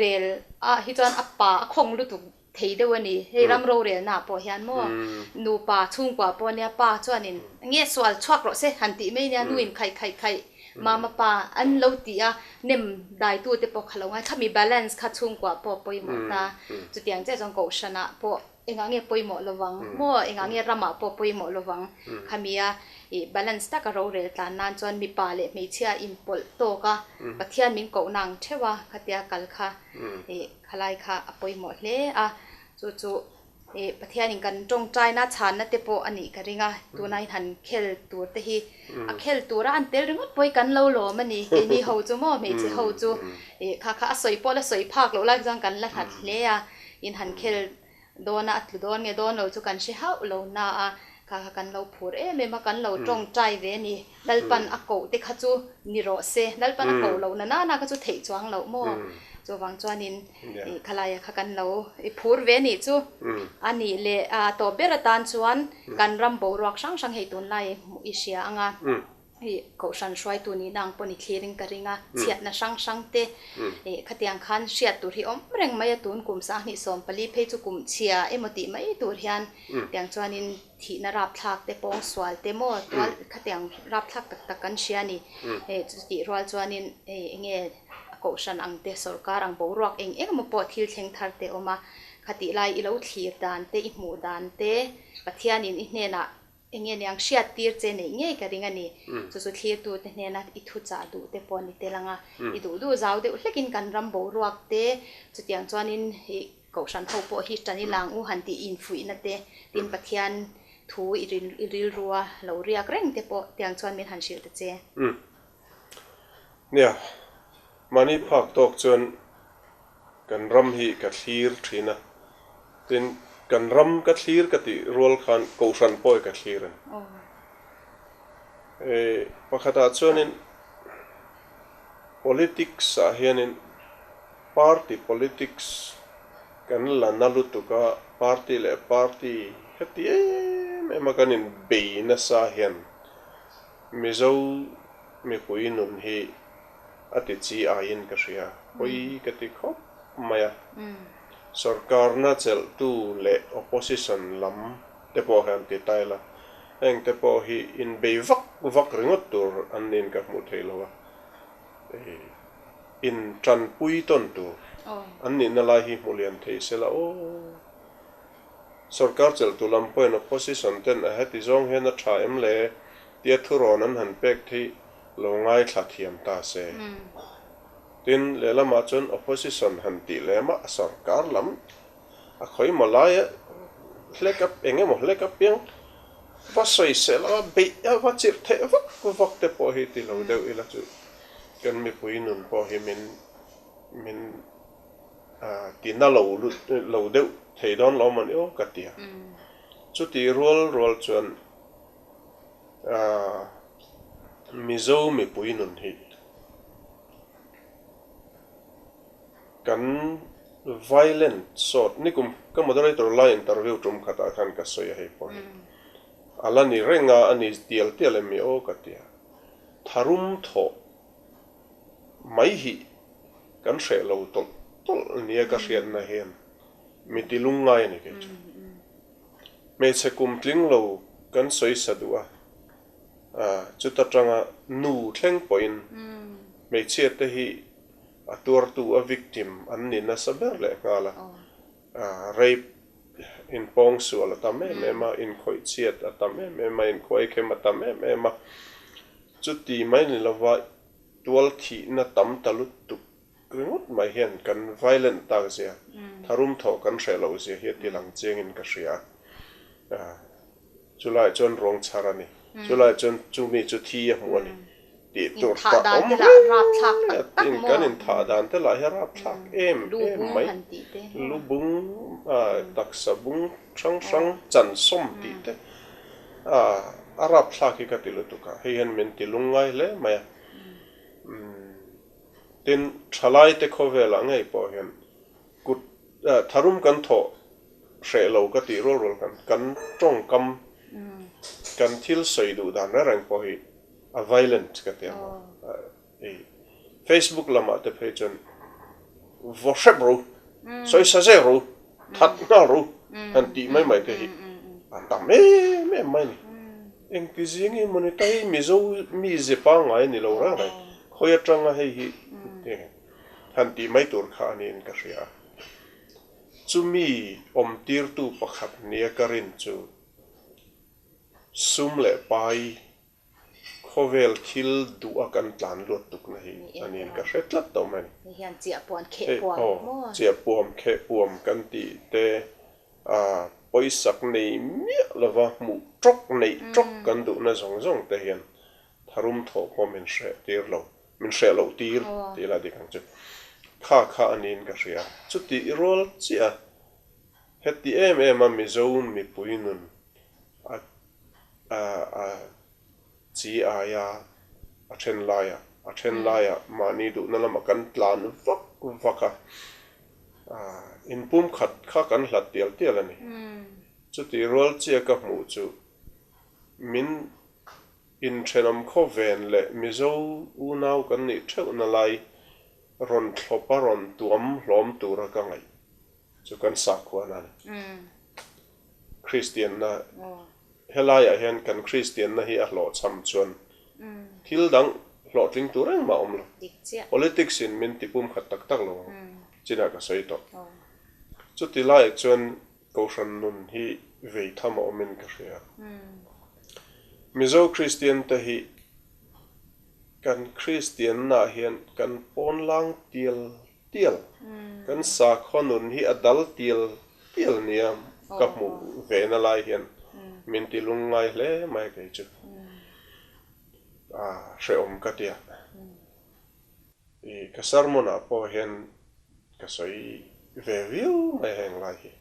rel ah hi chuan a pa a khawng lutuk thei deuh a ni. Hei ram rorelna ah pawh hian maw nupa chhungkua pawh nia pa chuanin nge sual chhuak rawh se han tih mai nia nu in khaih khaih khaih mama pa an lo ti a, nem daitu te pawh kha lo ngai khami balance kha chhungkua pawh pawimawh ta chutiang chiah chuan kohhran ah pawh Engah nge pawimawh lovang maw? Engah nge ramah pawh pawimawh lovang? Khamia ih balance taka rorel tlan nan chuan mipa leh hmeichhia inpawlh tawk a, Pathian min kohna ang theuh a, khatia kal kha ih khalai kha a pawimawh hle a. Chu chu ih Pathianin kan tawngtaina chhanna te pawh a nih ka ring a, tuna in han khel tur te hi a khel tura an tel ringawt pawh hi kan lo lawm a ni. Keini ho chu maw hmeichhe ho chu ih kha kha a sawi pawh la sawi phak loh lai chuan kan la hlat hle a. In han khel dawn a, a tlu dawn nge dawn lo chu kan hre hauh lo na a, kha kha kan lo phur em em a, kan lo tawngtai ve a ni. Lalpan a koh te kha chu ni rawh se, Lalpan a koh loh na nana kha chu theih chuang loh maw? Chuvang chuanin ih khalaia kha kan lo i phur ve a nih chu. A nih leh a tawp ber atan chuan kan ram boruak hrang hrang hei tunlai hmuh i hria ang a. Hei kohhran hruaitu nihna ang pawh ni thlirin ka ring a, chhiatna hrang hrang te khatiang khan hriat tur hi awm reng mai a, tun kum 2014 phei chu kum chhia emaw tih mai tur hian tiang chuanin thihna rapthlak te pawngsual te maw tual khatiang rapthlak tak tak kan hria a ni. Chutih rual chuanin hei enge kohhran ang te sorkar ang boruak eng eng emaw pawh thil thleng thar te awm a, khatih lai i lo thlir dan te i hmuh dan te Pathianin i hnenah Enge niang hriat tir che neih ngei ka ring a ni. Chu chu thlirtute hnena i thuchah duh te pawh a ni tel ang a. I duh duh zau deuh hlekin kan ram boruak te, chutiang chuanin i kohhran ho pawh hi tan i lang u han tih infuihna te, tin Pathian thu i rilrua lo riak reng te pawh tiang chuan min han hrilh ta che. Nia, mahni phak tawk chuan kan ram hi ka thlir thin a, tin kan ram ka thlir ka tih rual khan kohhran pawh hi ka thlir a ni. Pakhatah chuanin politics ah hianin party politics kan la na lutuk a, party leh party heti em em a kan inbei nasa hian Mizo mipui nun hi a ti chi aiin ka hria, hawi ka ti khawp mai a. Sorkarna chelhtu leh opposition lam te pawh hian ti ta ila, heng te pawh hi inbei vak vak ringawt tur an niin ka hmuh theih lo a, in tanpui tawn tur an nihna lai hi hmu lian thei sela aw. Sorkar chelhtu lam pawhin opposition ten a heti zawng hian a tha em le tia thurawn an han pek theih lo ngaithla thiam ta se. Tin, lehlamah chuan opposition han tih lem a, sorkar lam a khawi maw laia hlek a eng emaw hlek apiang va sawisel a, beih a, va chirh theh vak vak te pawh hi ti lo deuh ila chu kan mipui nun pawh hi min min Ti na lo lo deuh thei dawn lo mawni aw ka ti a. Chuti rual rual chuan Mizo mipui nun hi kan violent sawt nikum ka moderator lai interview tum khatah khan ka sawi a hei pawh hi a la ni reng a, a ni tial tial em mi aw ka ti a. Tharum thawh mai hi kan hreh lo tawlh tawlh nia ka hriatna hian mi ti lungngai a ni kei chu. Hmeichhe kum tling lo kan sawi sa duh a, chuta tanga nu thleng pawhin hmeichhia te hi a tuartu a victim an ni nasa ber leh nghal a, rape inpawngsual a tam em em a, inkhawihchhiat a tam em em a, inkhuaikhem a tam em em a, chuti mai ni lova Tual thihna tam ta lutuk ringawt mai hian kan violent tak zia, tharum thawh kan hreh loh zia hi a ti lang chiangin ka hria a. Chulaiah chuan ruang chhar a ni, chulaiah chuan chumi chu thi a hmuh a ni tih tur ta awm reng a, kan inthah dan te lah hi a rapthlak em em mai. Lu bung, taksa bung hrang hrang chan sawm tih te a rapthlak hi ka ti lutuk a, hei hian min ti lungngai hle mai a. Tin, thalaite khawvelah ngei pawh hian kut tharum kan thawh hreh lo ka tih rual rual khan kan tawngkam, kan thil sawi duh dan reng reng pawh hi a violent ka ti ang. Facebook lamah te phei chuan vaw hrep ro, sawisa zek ro, that nghal ro han tih mai mai te hi a tam em em mai a ni. Engti zing hi mawni ta hei Mizo mi ze pangngai a ni lo reng reng, khawi atanga hei hi han tih mai tur kha a niin ka hria a. Chumi awmtirtu pakhat nia ka rin chu sum leh pai Khawvel thil duh a kan tlan luat tukna hi a niin ka hre tlat tawh mai. Hei hian chiahpuan kheh puam maw? Chiahpuam kheh puam kan tih te pawisak nei miah lova hmuh tawk neih tawk kan duhna zawng zawng te hian tharum thawh pawh min hreh tir lo, min hreh loh tir tih la dik ang chu. Kha kha a niin ka hria. Chutih rual chiah a heti em em a Mizo mipui nun a a chi aia a then laia a then laia mahni duhna lamah kan tlan vak vak a, inpum khat kha kan hlat tial tial a ni. Chutih rual chiah ka hmuh chu min. Inthenawm khawven leh Mizo unau kan nih theuhna lai rawn thlawpa rawn tuam hlawm tura ka ngaih chu kan sakhuana a ni. Kristianna helaiah hian kan Kristianna hi a hlawhchham chuan thil dang hlawhtling tur engmah a awm lo. Politics in min ti pumkhat tak tak lo ang chinah ka sawi tawh. Chuti laiah chuan Kohhran nun hi vei tham a awmin ka hria. Mizo Kristian te hi kan Kristiannaah hian kan pawnlang tial tial, kan sakhaw nun hi a dal tial tial nia ka hmuh ve na lai hian min ti lungngai hle mai kei chu. A hrehawm ka tia. I ka sermon ah pawh hian ka sawi ve viau mai heng lai hi.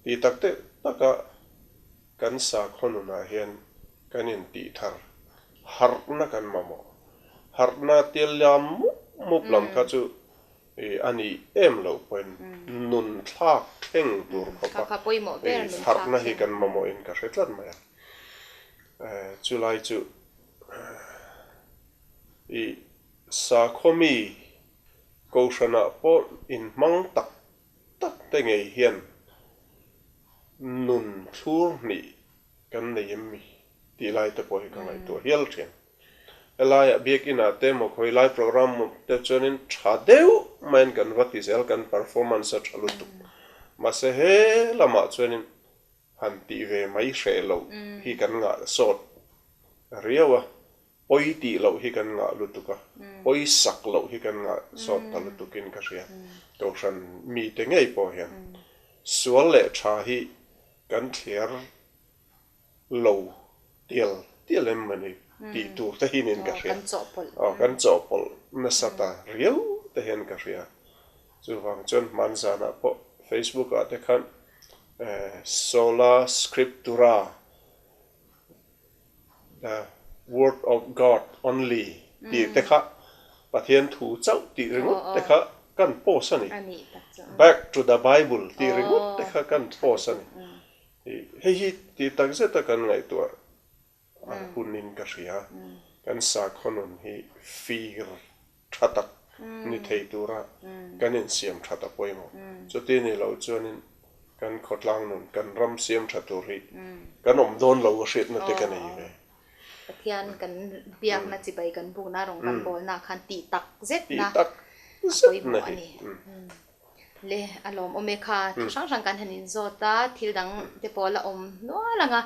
Tih tak deuh taka kan sakhaw nunah hian kan intih thar harhna kan mamawh. Harhna tia liam mup mup lam kha chu a nih em loh pawhin nun thlak thleng tur khawpa harhna hi kan mamawhin ka hre tlat mai a. Chulai chu I sakhaw mi kohhranah pawh inhmang tak tak te ngei hian nun thlur hnih kan nei em mi tih lai te pawh hi ka ngaihtuah hial thin. Helaiah biakinah te emaw khawi lai program te chuanin tha deuh maiin kan va ti zel kan performance a tha lutuk. Mahse he lamah chuanin Han tih ve mai hreh loh hi kan ngah sawt riau a, pawi tih loh hi kan ngah lutuk a, pawi sak loh hi kan ngah sawt ta lutukin ka hria. Kohhran mite ngei pawh hian sual leh tha hi kan thliar lo tial tial em mawni tih tur te hianin ka hria. Aw, kan chawhpawlh nasa ta riau te hian ka hria. Chuvang chuan hmanzanah pawh Facebook ah te khan Sola Scriptura, the word of God only tih te kha Pathian thu chauh tih ringawt te kha kan post a ni. Back to the Bible tih ringawt te kha kan post a ni. Hei hi tih takzeta kan ngaihtuah A hunin ka hria. Kan sakhaw nun hi fir tha tak ni thei tura kan insiam that a pawimawh. Chuti ni lo chuanin kan khawtlang nun, kan ram siam tha tur hi kan awm dawn lo a hriatna te ka nei ve. Pathian kan biakna chibai kan bukna rawng kan bawlna khan tih tak zetna a pawimawh a ni. Le, a lawmawm e kha, thu hrang hrang kan han inzawt a, thil dang te pawh la awm nual ang a,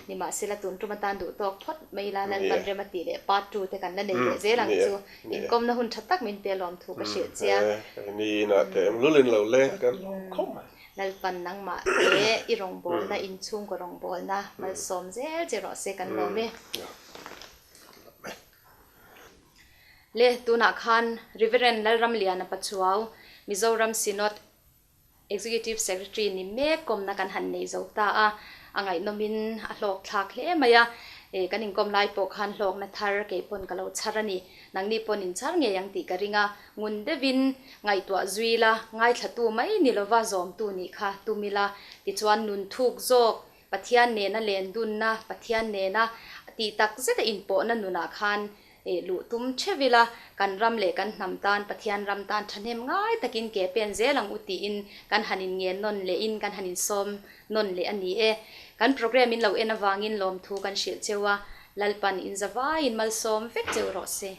nimahsela tun tum atan duh tawk phawt mai ila Lalpan rem a tih leh part two te kan la nei leh zel ang chu, inkawmna hun tha tak min pe lawm thu ka hrilh che a. Ni inah te em lulin lo leng kan lawm khawp mai. Lalpan nangmah te i rawngbawlna, inchhungkaw rawngbawlna malsawm zel che rawh se kan lawm e. Le, tunah khan Reverend Lalramliana Pachuau, Mizoram Synod Executive Secretary ni mek kawmna kan han nei zo ta a, a ngaihnawmin a hlawk thlak hle mai a, e, kan inkawm lai pawh khan hlawkna thar kei pawn ka lo chhar a ni, nangni pawn in chhar ngei ang tih ka ring a, ngun deuhin ngaihtuah zui la, ngaithlatu mai ni lova zawmtu nih kha tum ila, tichuan nun thuk zawk Pathian nena len dunna, Pathian nena tih tak zeta inpawhna nunah khan luh tum theuh ila, kan ram leh kan hnam tan, Pathian ram tan thahnem ngai takin ke pen zel ang u tiin kan han inngen nawn lehin kan han insawm nawn leh a ni e. Kan programme in lo en avangin lawmthu kan hrilh cheu a, Lalpan inzavaiin malsawm vek cheu rawh se.